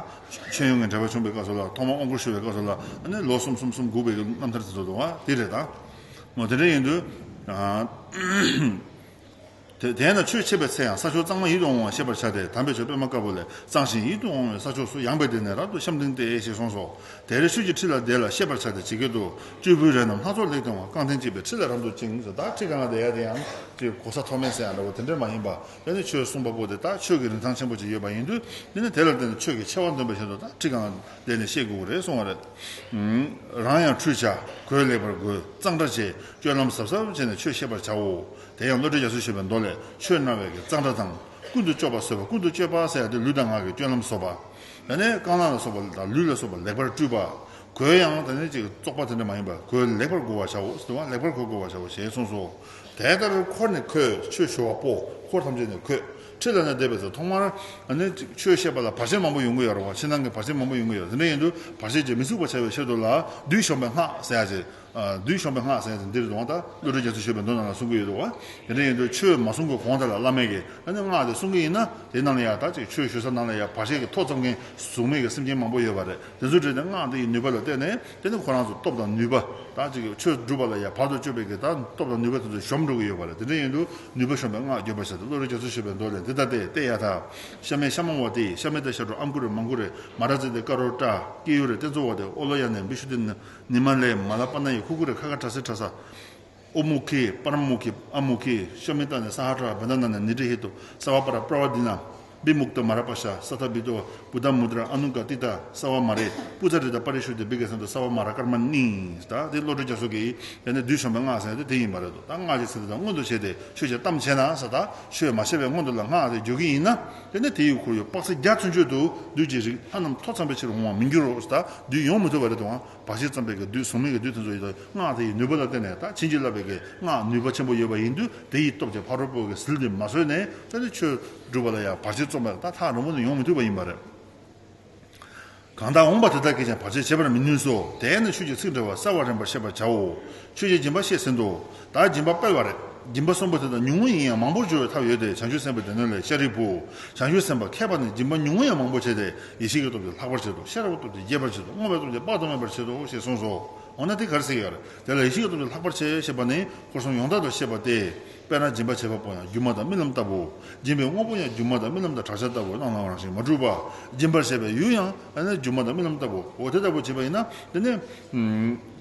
མཆོད་ཡོན་གྱི་འབྲེལ་བ་བྱུང་པའི་སྐབས་སུ་ལ། ཐོག་མར་དབང་བསྐུར་ཞུ་བའི་སྐབས་སུ་ལ་ཨ་ནི་ལོ་གསུམ་གསུམ་གསུམ་སྒུག་པའི་གི་རྣམ་ཐར་དེ་ཚོ་འདུག་ཨ། དེ་རེད་ད། མོ་དེ་འདྲ་ཡིན་དུས། དེ་དེས་ན་ཆོས་འཆད་པའི་ཚེ་ཡང་ས་ཕྱོགས་གཙང་མ་ཡིད་དུ་འོང་བ་ཤེས་པར་བྱ་སྟེ། དམ་པའི་ཆོས་པད་མ་དཀར་པོ་ལས་གཙང་ཞིང་ཡིད་དུ་འོང་བའི་ས་ཕྱོགས་སུ་ཡངས་པའི་སྟེང་ནས་རབ་ཏུ་བཤམས་ཏེ་ཞེས་གསུངས་སོ། དེར་ཆོས་ཀྱི་ཁྲི་ལ་བསྡད་ལ་ཤེས་པར་བྱ་སྟེ། ཇི་སྐད་དུ། སྤྱོད་བུའི་རས་རྣམས་སྣ་ཚོགས་ལེགས་མཐོང་བ། རྐང་མཐིལ་གཅིག་པའི་ཁྲི་ལ་རབ་ཏུ་བཅིངས། ཟེར་ད་ཁྲི་སྒང་ལ་བསྡད་ཡ་དེ་ཡང་ཅིག་གོ་ས་མཐོ་དམན་ཟེར་ཡ་འདྲ་བོ་དེ་འདྲ་མ་ཡིན་པ། དེ་ནི་ཆོས་གསུངས་པ་པོ་དེ་ད་ཆོས་ཀྱི་རིན་ཐང་ཆེན་པོ་ཅིག་ཡོད་པ་ཡིན་དུས། དེ་ནི་དེ་ལ་བརྟེན་ནས་ཆོས་ཀྱི་ཆེ་བ་འདོན་པའི་ཆེད་དུ་ད་ཁྲི་སྒང་ལ་བསྡད་ནས་བཤད་དགོས་ཀྱི་རེད་གསུངས་པ་རེད། རང་ཡང་ཁྲུས་བྱ། གོས་ལེགས་པར་བགོས། གཙང་སྦྲ་བྱས། སྤྱོད་ལམ་གཟབ་གཟབ་བྱས་ནས་ཆོས་བཤད་པར་བྱའོ། དེ་ཡང་བློ་གྲོས་རྒྱ་མཚོས་ཞུས་པའི་མདོ་ལས། ཆོས་སྨྲ་བའི་གི་གཙང་སྦྲ་དང་། ཀུན་ཏུ་སྤྱོད་པ་བཟོད་པ། ཀུན་ཏུ་སྤྱོད་པ་ཟེར་ཡ་དེ་ལུས་དང་ངག་གི་སྤྱོད་ལམ་བཟོད་པ། དེ་ནས་རྐང་ལག་ལ་སོགས་པ་དང་ལུས་ལ་སོགས་པ་ལེགས་པར་བཀྲུས་པ། གོས་ཡང་དེ་ནས་ཅིག་བཙོག་པ་དེ་འདྲ་མ་ཡིན་པར་གོས་ལེགས་པར་བགོ་བར་བྱའོ་ཟེར་བ། ལེགས་པར་གོས་བགོ་བར་བྱའོ་ཞེས་གསུངས་སོ། དེ་ལྟར་འཁོར་ནས་ཁོས་ཆོས་ཞུ་བ་པོ། འཁོར་ཐམས་ཅད་ནས་ཁོས་ཁྲི་ལ་ནས་བསྡད་པའི་ཚེ་ཐོག་མར་ཨ་ནི་ཆོས་བཤད་པ་ལ་བར་ཆད་མང་པོ་ཡོང་གི་ཡོད་རེད་བ། ཕྱི་ནང་གི་བར་ཆད་མང་པོ་ཡོང་གི་ཡོད། དེ་འདྲ་ཡིན་དུས་བར་ཆད་ཀྱིས་མི་ཚུགས་པ་བྱ་བའི་ཆེད་དུ་ལ་བདུད་གཞོམ་པའི་སྔགས་ཟེར་ཡ་ཅིག་ཨ། བདུད་གཞོམ་པའི་སྔགས་ཟེར་ཡ་དེ་འདིར་འདུག་ད་བློ་གྲོས་རྒྱ་མཚོས་ཞུས་པའི་མདོ་ནང་ལ་གསུང་གི་ཡོད་འདུག་བ། དེ་འདྲ་ཡིན་དུས་ཆོས་མ་གསུང་གི་གོང་དེ་ལ་བླ་མས་ཀྱིས་ཨ་ནི་སྔགས་དེ་གསུང་གི་ཡིན་ན། དེའི་ནང་ལ་ཡ་ད་ཅིག་ཆོས་ཞུ་ས་ནང་ལ་ཡ་བར་ཆད་ཀྱི་ཐོ་འཚམ་མཁན་གཟུགས་མེད་ཀྱི་སེམས་ཅན་མང་པོ་ཡོད་པ་རེད། དེ་ཚོའི་གྲས་དེ་སྔགས་དེ་ཡི་ནུས་པ་ལ་བརྟེན་ནས་དེ་ནི་ཁོ་རང་ཚོ་སྟོབས་དང་ནུས་པ། ད་ཅིག་ཆོས་སྒྲུབ་པ་ལ་ཡ་བར་དུ་གཅོད་པའི་གི་ད་སྟོབས་དང་ནུས་པ་དེ་ཚོ་གཞོམ་འགྲོ་གི་ཡོད་པ་རེད། དེ་འདྲ་ཡིན་དུས་ནུས་པ་གཞོམ་པའི་སྔགས་བརྗོད་པར་བྱ་སྟེ། བློ་གྲོས་རྒྱ་མཚོས་ཞུས་པའི་མདོ་ལས། འདི་ལྟ་སྟེ། ཏདྱ་ཐཱ། ཤ་མེད་ཤ་མང་བ་སྟེ། ཤ་མེད་ཏེ་ཤ་དྲུག་ཨམ་ཀུ་རེ་མང་ཀུ་རེ་མ་ར་ཙི་ཏེ་ཀ་རོ་ཏྲ་ཀེ་ཡུ་རེ་ཏེ་ཛོ་བ་སྟེ། ཨོ་ལོ་ཡ་ནེ་བི་ཤུ་ཏི་ནི་མ་ལེ་མ་ལ་པ་ན་ཡེ་ཁུ་ཁུ་རེ་ཁ་ཁ་ཏྲ་སེ་ཏྲ་ས། ཨོ་མུ་ཁེ་པ་ར་མུ་ཁེ་ཨ་མུ་ཁེ་ཤ་མེད་ཏ་ནེ་ས་ཧ་ཏྲ་བེ་ད་ན་ནེ་ནི་ཏྲེ་ཧེ་ཏོ་ས་བ་པ་ར་པྲ་བ་དི་ན། བི་མུག་ཏ་མ་ར་པ་ཤ་ས་ཐ་བི་ཏོ་བུ་ད་མུ་དྲ་ཨ་ནུ་ཀ་ཏི་ཏ་ས་བ་མ་རེ་པུ་ཙ་རི་ཏ་པ་རི་ཤུ་ཏི་བི་ག་སན་ཏོ་ས་བ་མ་ར་ཀར་མ་ནི། ད་དེ་བློ་གྲོས་རྒྱ་མཚོ་གི་ཡ་ནི་བདུད་གཞོམ་པའི་སྔགས་ཟེར་ཏེ་དེ་ཡིན་པ་རེད་དོ། ད་སྔགས་ཀྱི་ཚིག་དེ་དག་མངོན་དུ་བྱས་ཏེ་ཆོས་ཀྱི་གཏམ་བྱས་ན་ས། ད་ཆོས་མ་བཤད་པའི་སྔོན་དུ་ལ་སྔགས་དེ་བརྗོད་ཀྱི་ཡིན་ན། དེ་ནི་དེ་ཡི་ཁོར་ཡུག་དཔག་ཚད་བརྒྱ་ཚུན་ཆོད་དུ་བདུད་ཀྱི་རིགས་ལྷ་རྣམས་ཐོ་འཚམ་པའི་ཕྱིར་འོང་བར་མི་འགྱུར་རོ། ད་བདུད་ཡོང་མི་ཐུབ་པ་རེད་དོ། བར་ཆད་རྩོམ་པའི་གི་བདུད་གཟུགས་མེད་ཀྱི་བདུད་དེ་ཚོ་ཡི་ད་སྔགས་དེ་ཡི་ནུས་པ་ལ་བརྟེན་ནས། ད་བྱིན་གྱིས་བརླབས་པའི་གི་སྔགས་ནུས་པ་ཆེན་པོ་ཡོད་པ་ཡིན་དུས། དེ་ཡི་སྟོབས་ཀྱིས་ཕ་རོལ་པོ་གི་ཟིལ་དེ་མ་གསོས་ནས་ད་ནི་ཆོས་སྒྲུབ་པ་ལ་ཡང་བར་ཆད་རྩོམ་པ་ད་ཐག་རིང་པོ་ནས་ཡོང་མི་ཐུབ་པ་ཡིན་པ་རེད། གང་དག་འོངས་པ་དེ་དག་གིས་ཀྱང་བར་ཆད་བྱེད་པར་མི་ནུས་སོ། དེས་ན་ཆོས་ཀྱི་ཚིག་འགྲེལ་པ་གསལ་བར་རིམ་པར་བཤད་པར་བྱའོ། ཆོས་ཀྱི་སྦྱིན་པ་བཤད་ཟིན་ཏོ། ད་སྦྱིན་པ་སྤེལ་བ་རེད། སྦྱིན་པ་གསུམ་པོ་དེ་དག་ཉུང་ངུ་ཡིན་ཡང་མང་པོར་འགྱུར་བའི་ཐབས་ཡོད་དེ། བྱང་ཆུབ་སེམས་དཔའི་སྡེ་སྣོད་ལས། ཤཱ་རིའི་བུ། བྱང་ཆུབ་སེམས་དཔའ་མཁས་པ་ནི་སྦྱིན་པ་ཉུང་ངུ་ཡང་མང་པོ་བྱས་ཏེ། ཡེ་ཤེས་ཀྱི་སྟོབས་ཀྱིས་ལྷག་པར་བྱེད་དོ། ཤེས་རབ་ཀྱི་སྟོབས་ཀྱིས་རྒྱས་པར་བྱེད་དོ། བསྔོ་བའི་སྟོབས་ཀྱིས་དཔག་ཏུ་མེད་པར་བྱེད་དོ་ཞེས་གསུངས་སོ། འོ་ན་དེ་ག་རེ་ཟེར་གྱི་ཡོད་རེད། དེ་ལ་ཡེ་ཤེས་ཀྱི་སྟོབས་ཀྱིས་ལྷག་པར་བྱེད་ཅེས་པ་ནི་འཁོར་གསུམ་ཡོངས་དག་ཏུ་ཤེས་པ་སྟེ། དཔེར་ན་སྦྱིན་པ་བྱེད་པ་པོ་ཡང་སྒྱུ་མ་དང་རྨི་ལམ་ལྟ་བུ། སྦྱིན་པའི་དངོས་པོ་ཡང་སྒྱུ་མ་དང་རྨི་ལམ་དང་བྲག་ཆ་ལྟ་བུ། སྣང་ལམ་རང་བཞིན་མ་གྲུབ་པ། སྦྱིན་པར་བྱེད་པའི་ཡུལ་ཡང་ཨ་ནི་སྒྱུ་མ་དང་རྨི་ལམ་ལྟ་བུ། འོ་དེ་ལྟ་བུ་བྱེད་པ་ཡིན་ན་དེ་ནི།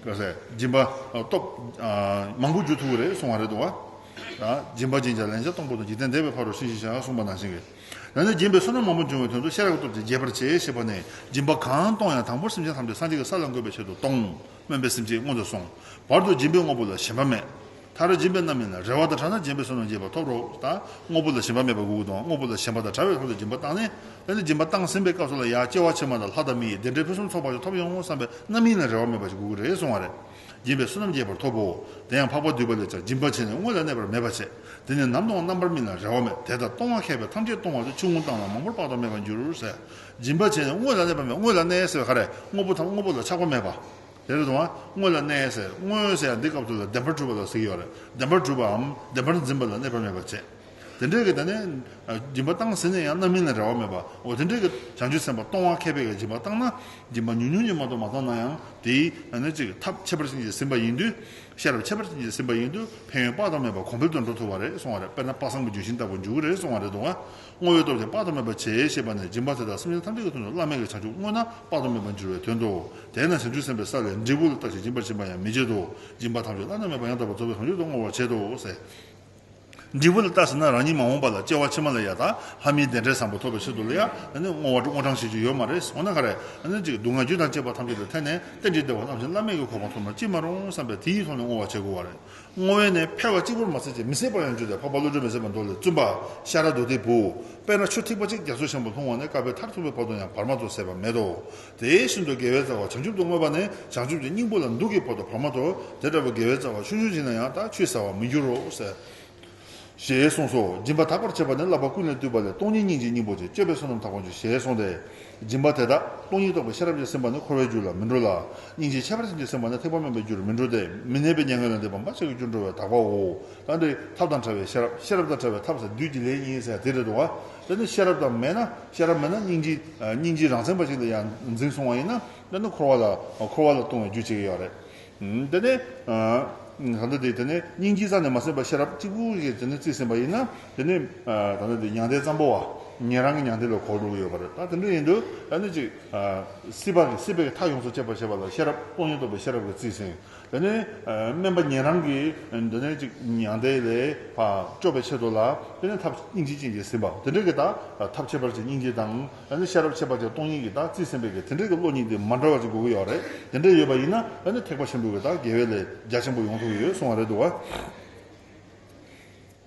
ག་ཟེར། སྦྱིན་པ་སྟོབས་མང་པོ་འཇུག་ཐུབ་ཀྱི་རེད་གསུང་བ་རེད་འདུག་བ། སྦྱིན་པ་སྦྱིན་བྱ་ལན་ཆགས་སྟོང་པོ་དང་། འཇིག་རྟེན་འདས་པའི་ཕ་རོལ་ཕྱིན་ཅི་བྱ་གསུངས་པ་ནང་བཞིན་གྱི། ཡང་ན་སྦྱིན་པའི་བསོད་ནམས་མང་པོ་འབྱུང་བའི་དོན་དུ་ཤེས་རབ་ཀྱི་སྟོབས་ཀྱིས་རྒྱས་པར་བྱེད་ཅེས་པ་ནི། སྦྱིན་པ་གང་གཏོང་ཡང་དང་པོར་སེམས་ཅན་ཐམས་ཅད་སངས་རྒྱས་ཀྱི་ས་ལ་འགོད་པའི་ཆེད་དུ་གཏོང་། སྨོན་པའི་སེམས་བསྐྱེད་སྔོན་དུ་སོང་། བར་དུ་སྦྱིན་པའི་དངོས་པོ་ལ་ཞེན་པ་མེད། མཐར་སྦྱིན་པའི་རྣམ་སྨིན་ལ་རེ་བ་དང་བྲལ་ན་སྦྱིན་པའི་བསོད་ནམས་རྒྱས་པ་ཐོབ་རོ། ད་དངོས་པོ་ལ་ཞེན་པ་མེད་པ་དགོས་ཀྱི་འདུག་དངོས་པོ་ལ་ཞེན་པ་དང་བྲལ་བའི་ཐོག་ཏུ་སྦྱིན་པ་བཏང་ནས། དེ་ནི་སྦྱིན་པ་བཏང་ཟིན་པའི་སྐབས་སུ་ལ་ཡང་སྐྱེ་བ་ཕྱི་མ་དང་ལྷ་དང་མི་ཡི་བདེ་འབྲས་ཕུན་སུམ་ཚོགས་པ་ཞིག་ཐོབ་ཡོང་ངོ་བསམ་པའི་རྣམ་སྨིན་ལ་རེ་བ་མེད་པ་ཞིག་དགོས་ཀྱི་རེད་གསུང་བ་རེད། སྦྱིན་པས་བསོད་ནམས་རྒྱས་པར་ཐོབ་བོ། དེ་ཡང་འཕགས་པ་འདུས་པ་ལས་ཀྱང་། སྦྱིན་པ་བྱས་ནས་སྔོན་ལ་གནས་པར་མེད་པ་བྱས། དེ་ནི་ནམ་དུའང་རྣམ་པར་སྨིན་ལ་རེ་བ་མེད། དེ་ལྟར་གཏོང་བ་མཁས་པས་ཐམས་ཅད་གཏོང་བ་སྟེ། ཆུང་ངུ་བཏང་ལ་མང་པོར་དཔག་ཏུ་མེད་པར་འགྱུར་ཟེར། སྦྱིན་པ་བྱས་ནས་སྔོན་ལ་གནས་པར་མེད། སྔོན་ལ་གནས་ཟེར་བ་ག་རེ། དངོས་པོ་ཐམས་དངོས་པོ་ལ་ཆགས་པ་མེད་པ། དེ་རེད་དོ། སྔོན་ལ་གནས་ཟེར། སྔོན་ཟེར་ཡང་འདི་སྐབས་སུ་ལ་བདེན་པར་གྲུབ་པ་ལ་ཟེར་གྱི་ཡོད་རེད། བདེན་པར་གྲུབ་པའམ་བདེན་པར་འཛིན་པ་ལ་གནས་པ་མེད་པར་བྱེད། དེ་འདྲའི་གི་ད་ནི་སྦྱིན་པ་བཏང་ཟིན་ནས་ཡང་རྣམ་སྨིན་ལ་རེ་བ་མེད་པ། འོ་དེ་འདྲའི་གི་བྱང་ཆུབ་སེམས་དཔའ་གཏོང་བ་མཁས་པའི་གི་སྦྱིན་པ་བཏང་ན། སྦྱིན་པ་ཉུང་ཉུང་ཅིག་མ་གཏོགས་མ་བཏང་ན་ཡང་དེའི་ད་ནི་ཅིག་ཐབས་ཁྱད་པར་ཅན་ཅིག་ཟིན་པ་ཡིན་དུས། ཤེས་རབ་ཁྱད་པར་ཅན་ཅིག་ཟིན་པ་ཡིན་དུས་ཕན་ཡོན་དཔག་ཏུ་མེད་པ་གོང་འཕེལ་དུ་འགྲོ་ཐུབ་པ་རེད་གསུང་བ་རེད། དཔེར་ན་དཔག་བསམ་གྱི་ལྗོན་ཤིང་ལྟ་བུ་འཇུག་གི་རེད་གསུང་བ་རེད་འདུག་བ། བསྔོ་བའི་སྟོབས་ཀྱིས་དཔག་ཏུ་མེད་པ་བྱེད་ཅེས་པ་ནི། སྦྱིན་པ་དེ་དག་སེམས་ཅན་ཐམས་ཅད་ཀྱི་དོན་དུ་བླ་མེད་ཀྱི་བྱང་ཆུབ་བསྔོས་ན་དཔག་ཏུ་མེད་པར་འགྱུར་བའི་དོན་ཏོ། དེས་ན་བྱང་ཆུབ་སེམས་དཔའི་ས་ལས་འབྲས་བུ་ལ་བརྟགས་ཤིང་སྦྱིན་པར་བྱེད་པ་ཡང་མི་བྱེད་དོ། སྦྱིན་པ་ཐམས་ཅད་བླ་ན་མེད་པ་ཡང་དག་པར་རྫོགས་པའི་བྱང་ཆུབ་ཏུ་བསྔོ་བར་བྱེད་དོ་ཟེར། འབྲས་བུ་ལ་བལྟས་ཟིན་ན་རང་ཉིད་མ་འོངས་པ་ལ་སྐྱེ་བ་ཕྱི་མ་ལ་ཡ་དང་ལྷ་མིའི་བདེ་འབྲས་བཟང་པོ་ཐོབ་པའི་ཆེད་དུ་ལ་ཡ་ཨ་ནི་བསྔོ་བ་དངོས་བགྲང་བྱེད་རྒྱུ་ཡོད་མ་རེད། འོ་ན་ག་རེ་ཨ་ནི་ཅིག་སྡུག་བསྔལ་རྒྱུ་དང་བཅས་པ་ཐམས་ཅད་ལ་ཐད་ནས་རྟེན་འབྲེལ་བདེ་བ་རྣམ་བཞི་བླ་མེད་ཀྱི་གོ་འཕང་ཐོབ་ན་ཅི་མ་རུང་བསམ་པའི་དེའི་ཐོག་ནས་བསྔོ་བ་བྱེད་དགོས་པ་རེད། བསྔོ་བས་ནི་འཕེལ་བ་གཅིག་པུར་མ་ཟད་ཅིང་མི་ཟད་པར་ཡང་འགྱུར་ཏེ། འཕགས་པ་བློ་གྲོས་མི་ཟད་པ་མདོ་ལས། བཙུན་པ་ཤ་ར་དྭ་ཏིའི་བུ། དཔེར་ན་ཆུ་ཐིགས་པ་གཅིག་རྒྱ་མཚོ་ཆེན་པོར་ལྷུང་བ་ནི་བསྐལ་པའི་མཐར་ཐུག་པའི་བར་དུ་ཡང་བར་མ་དོར་ཟད་པ་མེད་དོ། དེ་བཞིན་དུ་དགེ་བའི་རྩ་བ་བྱང་ཆུབ་ཏུ་བསྔོས་པ་ནི་བྱང་ཆུབ་ཀྱི་སྙིང་པོ་ལ་འདུག་གི་བར་དུ་བར་མ་དོར། དེ་ལྟ་བུའི་དགེ་བའི་རྩ་བ་ཆུང་ཆུང་ཞིག་ན་ཡང་ད་ཆུད་ཟ་བར་མི་འགྱུར་རོ་ཟེར། ཞེས་གསུངས་སོ། སྦྱིན་པ་དག་པར་བྱེད་པ་ནི་བསླབ་པ་ཀུན་ལས་བཏུས་པ་ལས། སྟོང་ཉིད་སྙིང་རྗེའི་སྙིང་པོ་ཆེ། སྤྱོད་པའི་བསོད་ནམས་དག་པར་འགྱུར། ཞེས་གསུངས་ཏེ། སྦྱིན་པ་དེ་དག་སྟོང་ཉིད་རྟོགས་པའི་ཤེས་རབ་ཀྱིས་ཟིན་པ་ནི་འཁོར་བའི་རྒྱུ་ལ་མི་འགྲོ་ལ། སྙིང་རྗེ་ཁྱད་པར་ཅན་གྱིས་ཟིན་པ་ནི་ཐེག་པ་དམན་པའི་རྒྱུར་མི་འགྲོ་སྟེ། མི་གནས་པའི་མྱ་ངན་ལས་འདས་པ་འབའ་ཞིག་གི་རྒྱུར་འགྲོ་བའི་དག་པའོ། ད་འདི་ཐབས་དང་བྲལ་བའི་ཤེས་རབ། ཤེས་རབ་དང་བྲལ་བའི་ཐབས་ཟེར་བདུད་ཀྱི་ལས་གཉིས་ཟེར་དེ་རེད་འདུག་བ། དེ་ནི་ཤེས་རབ་དང་མེད་ན་ཤེས་རབ་མེད་ན་སྙིང་རྗེ་སྙིང་རྗེ་རང་མཚན་པ་ཞིག་ལ་ཡང་འཛིན་སོང་བ་ཡིན་ན་དེ་ནི་འཁོར་བ་ལ་འཁོར་བ་ལ་ལྟུང་བའི་རྒྱུ་བྱེད་ཀྱི་ཡོད་རེད། དེ་ནས་ད་ལྟ་དེ་དེ་ནས་སྙིང་རྗེ་རྩ་ནས་མ་ཟིན་པ་ཤེས་རབ་གཅིག་པུ་ཞིག་དེ་ནས་རྩིས་ཟིན་པ་ཡིན་ན་དེ་ནས་ད་ལྟ་དེ་མྱང་འདས་ཙམ་པོ་བ་ཉན་རང་གི་མྱང་འདས་ལ་གོ་འགྲོ་གི་ཡོད་པ་རེད། ད་དེ་འདྲ་ཡིན་དུས་ད་ནི་ཅིག་སྲིད་པ་གི་སྲིད་པའི་མཐའ་ཡོངས་སུ་བཅད་པར་བྱེད་པ་ལ་ཤེས་རབ་སྟོང་ཉིད་རྟོགས་པའི་ཤེས་རབ་ཀྱིས་རྩིས་ཟིན། དེ་ནས་དམན་པ་ཉན་རང་གི་དེ་ནས་ཅིག་མྱང་འདས་ལས་ཕར་སྐྱོབ་པའི་ཆེད་དུ་ལ་དེ་ནས་ཐབས་སྙིང་རྗེ་ཅན་གྱིས་ཟིན་པ་དེ་འདྲ་གི་ད་ཐབས་ཁྱད་པར་ཅན་སྙིང་རྗེ་དང་། ཨ་ནི་ཤེས་རབ་ཁྱད་པར་ཅན་སྟོང་ཉིད་ཀྱི་ད་རྩིས་ཟིན་པའི་གི་དེ་འདྲའི་གི་བློ་གཉིས་དེ་མ་འདྲ་བ་ཅིག་དགོས་ཀྱི་ཡོད་རེད། དེ་འདྲ་ཡོད་པ་ཡིན་ན་ཨ་ནི་ཐེག་པ་ཆེན་པོའི་གི་ད་དགེ་བའི་ལས་རྒྱ་ཆེན་པོ་ཡོང་ཐུབ་ཀྱི་ཡོད་གསུང་བ་རེད་འདུག་བ།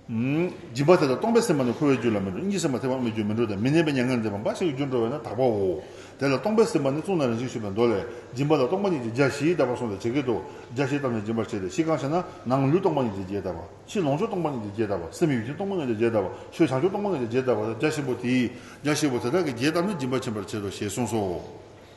སྦྱིན་པ་དེ་དག་སྟོང་པས་ཟིན་པ་ནི་འཁོར་བའི་རྒྱུ་ལ་མི་འགྲོ། སྙིང་རྗེས་ཟིན་པ་ཐེག་པ་དམན་པའི་རྒྱུར་མི་འགྲོ་སྟེ། མི་གནས་པའི་མྱ་ངན་ལས་འདས་པ་འབའ་ཞིག་གི་རྒྱུར་འགྲོ་བས་ན་དག་པའོ། དེ་ལ་སྟོང་པས་ཟིན་པ་ནི་གཙུག་ན་རིན་ཆེན་ཞུས་པའི་མདོ་ལས། སྦྱིན་པ་ལ་སྟོང་པ་ཉིད་ཀྱིས་བརྒྱ་བཞིས་བརྡབ་པ་སོགས་ལས་བྱེད་ཀྱི་འདུག་བརྒྱ་བཞིས་བརྡབ་ནས་སྦྱིན་པར་བྱེད་དེ། ཤིང་གང་ཞེ་ན། ནང་ལུས་སྟོང་པ་ཉིད་ཀྱིས་བརྒྱས་བརྡབ་པ། ཕྱི་ལོངས་སྤྱོད་སྟོང་པ་ཉིད་ཀྱིས་བརྒྱས་བརྡབ་པ། སེམས་ཡུལ་ཅན་སྟོང་པ་ཉིད་ཀྱིས་བརྒྱས་བརྡབ་པ། བརྒྱ་ཆེན་པོ་དེས་བརྒྱ་བཞི་པོ་དེ་དག་གིས་བརྒྱས་བརྡབ་ནས་སྦྱིན་པ་ཆེན་པོར་བྱེད་དོ་ཞེས་གསུངས་སོ།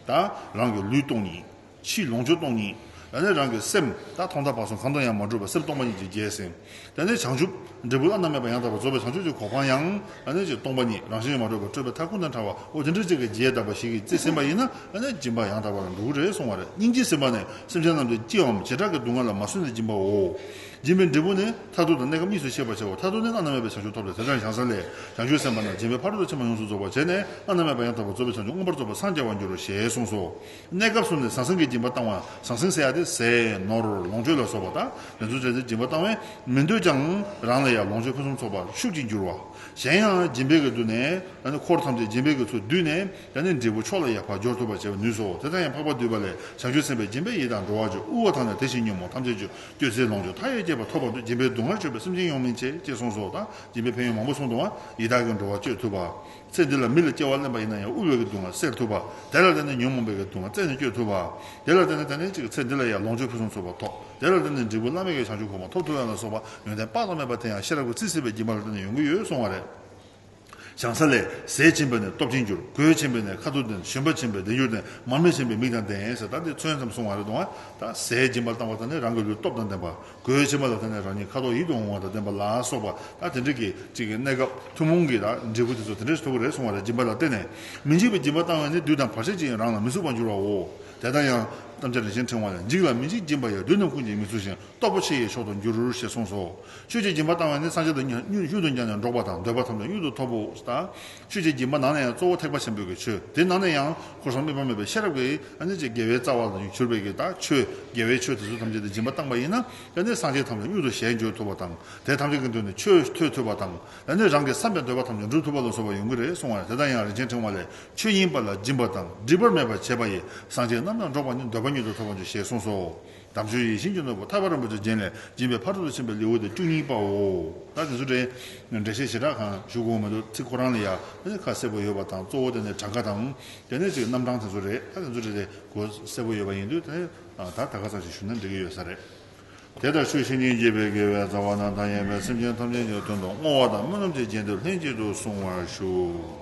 ད་རང་གི་ལུས་སྟོང་ཉིད། ཕྱི་ལོངས་སྤྱོད་སྟོང་ཉིད། ད་ནི་རང་གི་སེམས་ད་ཐོག་མཐའ་བར་གསུམ་གང་དུ་ཡང་མ་གྲུབ་པ་སེམས་སྟོང་པ་ཉིད་ཀྱིས་བརྒྱས་ཟིན། ད་ནི་བྱང་ཆུབ་འབྲས་བུ་བླ་ན་མེད་པ་ཡང་དག་པར་རྫོགས་པའི་བྱང་ཆུབ་ཀྱི་གོ་འཕང་ཡང་ད་ནི་ཅིག་སྟོང་པ་ཉིད་རང་བཞིན་མ་གྲུབ་པ་སྤྲོས་པའི་མཐའ་ཀུན་དང་བྲལ་བ་འོ་དེ་འདྲ་ཅིག་གིས་བརྒྱས་བརྡབ་པ་ཞིག་གིས་རྩིས་ཟིན་པ་ཡིན་ན་ད་ནི་སྦྱིན་པ་ཡང་དག་པར་འགྲོ་གི་རེད་གསུང་བ་རེད། སྙིང་རྗེས་ཟིན་པ་ནི་སེམས་ཅན་རྣམས་ཀྱི་སྐྱེ་བའམ་བྱེ་བྲག་གི་སྡུག་བསྔལ་ལ་མ་བཟོད་ནས་སྦྱིན་པའོ། སྦྱིན་པའི་འབྲས་བུ་ནི་མཐར་ཐུག་དང་གནས་སྐབས་གཉིས་སུ་ཤེས་པར་བྱའོ། མཐར་ཐུག་ནི་བླ་ན་མེད་པའི་བྱང་ཆུབ་ཐོབ་སྟེ། དེ་ལྟར་བཞེངས་ས་ལས། བྱང་ཆུབ་སེམས་དཔའ་རྣམས་སྦྱིན་པའི་ཕ་རོལ་ཏུ་ཕྱིན་པ་ཡོངས་སུ་རྫོགས་པར་བྱས་ནས་བླ་ན་མེད་པ་ཡང་དག་པར་རྫོགས་པའི་བྱང་ཆུབ་མངོན་པར་རྫོགས་པར་སངས་རྒྱ་བར་འགྱུར་རོ་ཞེས་གསུངས་སོ། གནས་སྐབས་སུ་ནི་ཟང་ཟིང་གི་སྦྱིན་པ་བཏང་བ། ཟང་ཟིང་ཟེར་ཡ་དེ་ཟས་ནོར་ལོངས་སྤྱོད་ལ་སོགས་པ་དང་དེ་ཚོ་བྱས་ཏེ་སྦྱིན་པ་བཏང་བས་མི་འདོད་ཀྱང་རང་ལ་ཡང་ལོངས་སྤྱོད་ཕུན་སུམ་ཚོགས་པ་ཤུགས་ཀྱིས་འགྱུར་བ། གཞན་ཡང་སྦྱིན་པའི་གི་མདུན་ནས་ད་ནི་འཁོར་ཐམས་ཅད་སྦྱིན་པའི་གི་ཚུལ་བསྡུས་ནས་ད་ནི་འབྲས་བུ་མཆོག་ལ་ཡང་ཕར་སྦྱོར་ཐུབ་པར་བྱེད་པར་ནུས་སོ། དེ་ལྟར་ཡང་འཕགས་པ་འདུས་པ་ལས། བྱང་ཆུབ་སེམས་དཔའི་སྦྱིན་པས་ཡིད་དང་འགྲོ་བ་སྤྱོད། དབུལ་བ་དང་ནི་དེ་བཞིན་ཉོན་མོངས་ཐམས་ཅད་གཅོད། སྤྱོད་ཚེ་ལོངས་སྤྱོད་མཐའ་ཡས་ཁྱད་པར་ཐོབ་པ་འདོད། སྦྱིན་པས་སྡུག་བསྔལ་གཅོད་པའི་སེམས་ཅན་ཡོངས་སྨིན་བྱེད། ཅེས་གསུངས་སོ། ད་སྦྱིན་པའི་ཕན་ཡོན་མང་པོ་གསུངས་འདུག་བ། ཡི་དྭགས་ཀྱི་འགྲོ་བ་གཅོད་ཐུབ་པ། ཚེ་འདི་ལ་མི་ལ་སྐྱེ་བ་ལེན་པ་ཡིན་ན་ཡང་དབུལ་བའི་གི་སྡུག་བསྔལ་སེལ་ཐུབ་པ། དེ་ལ་བརྟེན་ནས་ཉོན་མོངས་པའི་གི་སྡུག་བསྔལ་རྩད་ནས་གཅོད་ཐུབ་པ། དེ་ལ་བརྟེན་ནས་ད་ནི་ཅིག་ཚེ་འདི་ལ་ཡང་ལོངས་སྤྱོད་ཕུན་སུམ་ཚོགས་པ་ཐོབ། དེ་ལ་བརྟེན་ནས་འབྲས་བུ་བླ་མེད་ཀྱི་བྱང་ཆུབ་གོ་འཕང་ཐོབ་ཐུབ་ཡ་ལ་སོགས་པ་ཡོན་ཏན་དཔག་ཏུ་མེད་པ་དེ་ཡང་ཤེས་རབ་ཀྱིས་རྩིས་ཟིན་པའི་སྦྱིན་པ་ལ་བརྟེན་ནས་ཡོང་གི་ཡོད་གསུང་བ་རེད། བྱང་ས་ལས། ཟས་ཆེན་པོས་ནི་སྟོབས་ཆེན་འགྱུར། གོས་ཆེན་པོས་ནི་ཁ་དོག་ལྡན། ཞོན་པ་ཆེན་པོས་ལྡེ་མྱུར་ལྡན། མར་མེ་ཆེན་པོས་མིག་དང་ལྡན་ཟེར། ད་འདི་མཚོན་ཙམ་གསུང་བ་རེད་དང་། ད་ཟས་སྦྱིན་པ་བཏང་བ་དང་ནི་རང་གི་ལུས་སྟོབས་དང་ལྡན་པ། གོས་ཆེན་པོ་ལ་བརྟེན་ནས་རང་ཉིད་ཁ་དོག་ཡིད་དུ་འོང་བ་དང་ལྡན་པ་ལ་སོགས་པ། ད་དེ་འདྲ་གི་ཅིག་གི་གནས་སྐབས་ཐུན་མོང་གི་ད་འབྲས་བུ་དེ་ཚོ་དེ་འདྲ་ཞིག་ཐོབ་ཀྱི་རེད་གསུང་བ་རེད། སྦྱིན་པ་ལ་བརྟེན་ནས། མི་འཇིགས་པའི་སྦྱིན་པ་བཏང་བས་ནི། བདུད་དང་བར་ཆད་ཀྱིས་རང་ལ་མི་ཚུགས་པར་འགྱུར་བའོ། དེ་ལྟར་ཡང་། རྣམ་བཅད་རིན་ཆེན་ཕྲེང་བ་ལས། འཇིགས་ལ་མི་འཇིགས་སྦྱིན་པ་ཡིས། བདུད་རྣམས་ཀུན་གྱིས་མི་ཚུགས་ཤིང་། སྟོབས་པོ་ཆེ་ཡི་མཆོག་ཏུ་འགྱུར། ཞེས་གསུངས་སོ། ཆོས་ཀྱི་སྦྱིན་པ་བཏང་བས་ནི་སངས་རྒྱས་དང་གཉིས་གཉིས་གཡུལ་དུ་འགྱམས་ནས་འགྲོགས་པ་དང་འདོད་པ་ཐམས་ཅད་གཡུལ་དུ་ཐོབ་བོ། ད་ཆོས་ཀྱི་སྦྱིན་པ་ནང་ནས་ཡང་གཙོ་བོ་ཐེག་པ་ཆེན་པོའི་གི་ཆོས། དེ་ནང་ནས་ཡང་འཁོར་གསུམ་དམིགས་པ་མེད་པའི་ཤེས་རབ་ཀྱི་ཨ་ནི་ཅིག་དགེ་བའི་རྩ་བ་ལ་གྱུར་པའི་གི་ད་ཆོས་དགེ་བའི་ཆོས་དེ་ཚོ་ཐམས་ཅད་དེ་སྦྱིན་པ་བཏང་པ་ཡིན་ན་ཨ་ནི་སངས་རྒྱས་ཐམས་ཅད་གཡུལ་དུ་ཞལ་འབྱོར་ཐུབ་པ་དང་། དེ་ཐམས་ཅད་ཀྱི་མདུན་ནས་ཆོས་ཐོས་ཐུབ་པ་དང་། ཨ་ནི་རང་གི་བསམ་པའི་འདོད་པ་ཐམས་ཅད་འགྲུབ་ཐུབ་པ་ལ་སོགས་པ་ཡོང་གི་རེད་གསུང་བ་རེད། དེ་ལྟར་ཡང་རིན་ཆེན་ཕྲེང་བ་ལས། ཆོས་ཉན་པ་ལ་སྦྱིན་པ་དང་། སྒྲིབ་པ་མེད་པར་བྱེད་པ་ཡིས། སངས་རྒྱས་རྣམས་ལ་འགྲོགས་པ་ནི། འདོད་པ་ཉིད་དུ་ཐོབ་པར་འགྱུར། ཞེས་གསུངས་སོ། དམ་ཆོས་ཡིད་བཞིན་གྱི་ནོར་བུ་ཐར་པ་རིན་པོ་ཆེའི་རྒྱན་ལས། སྦྱིན་པའི་ཕ་རོལ་ཏུ་ཕྱིན་པའི་ལེའུ་སྟེ་བཅུ་གཉིས་པའོ། ད་དེ་ཚོ་རེད། འགྲེལ་བཤད་ཞེ་དྲག་གང་ཞུ་དགོས་མི་འདུག་ཚིག་ཁོ་རང་ལ་ཡ་ཁ་གསལ་པོ་ཡོད་པ་དང་གཙོ་བོ་དེ་ནས་གྲངས་ཀ་དང་། དེ་ནས་ཅིག་རྣམ་གྲངས་དེ་ཚོ་རེད། ད་དེ་ཚོ་རེད་དེ་གོ་གསལ་པོ་ཡོད་པ་ཡིན་དུས་དེ་ནས་ད་ད་ག་ཙམ་ཞིག་ཞུ་ན་འགྲིག་གི་ཡོད་ས་རེད། དེ་ལྟར་ཆོས་བཤད་ཉན་བགྱིས་པའི་དགེ་བའི་རྩ་བ་རྣམས་མཐའ་ཡས་པའི་སེམས་ཅན་ཐམས་ཅད་ཀྱི་དོན་དུ་བསྔོ་བ་དང་སྨོན་ལམ་གྱི་རྒྱན་དུ་ལྷན་ཅིག་ཏུ་གསུང་བར་ཞུ།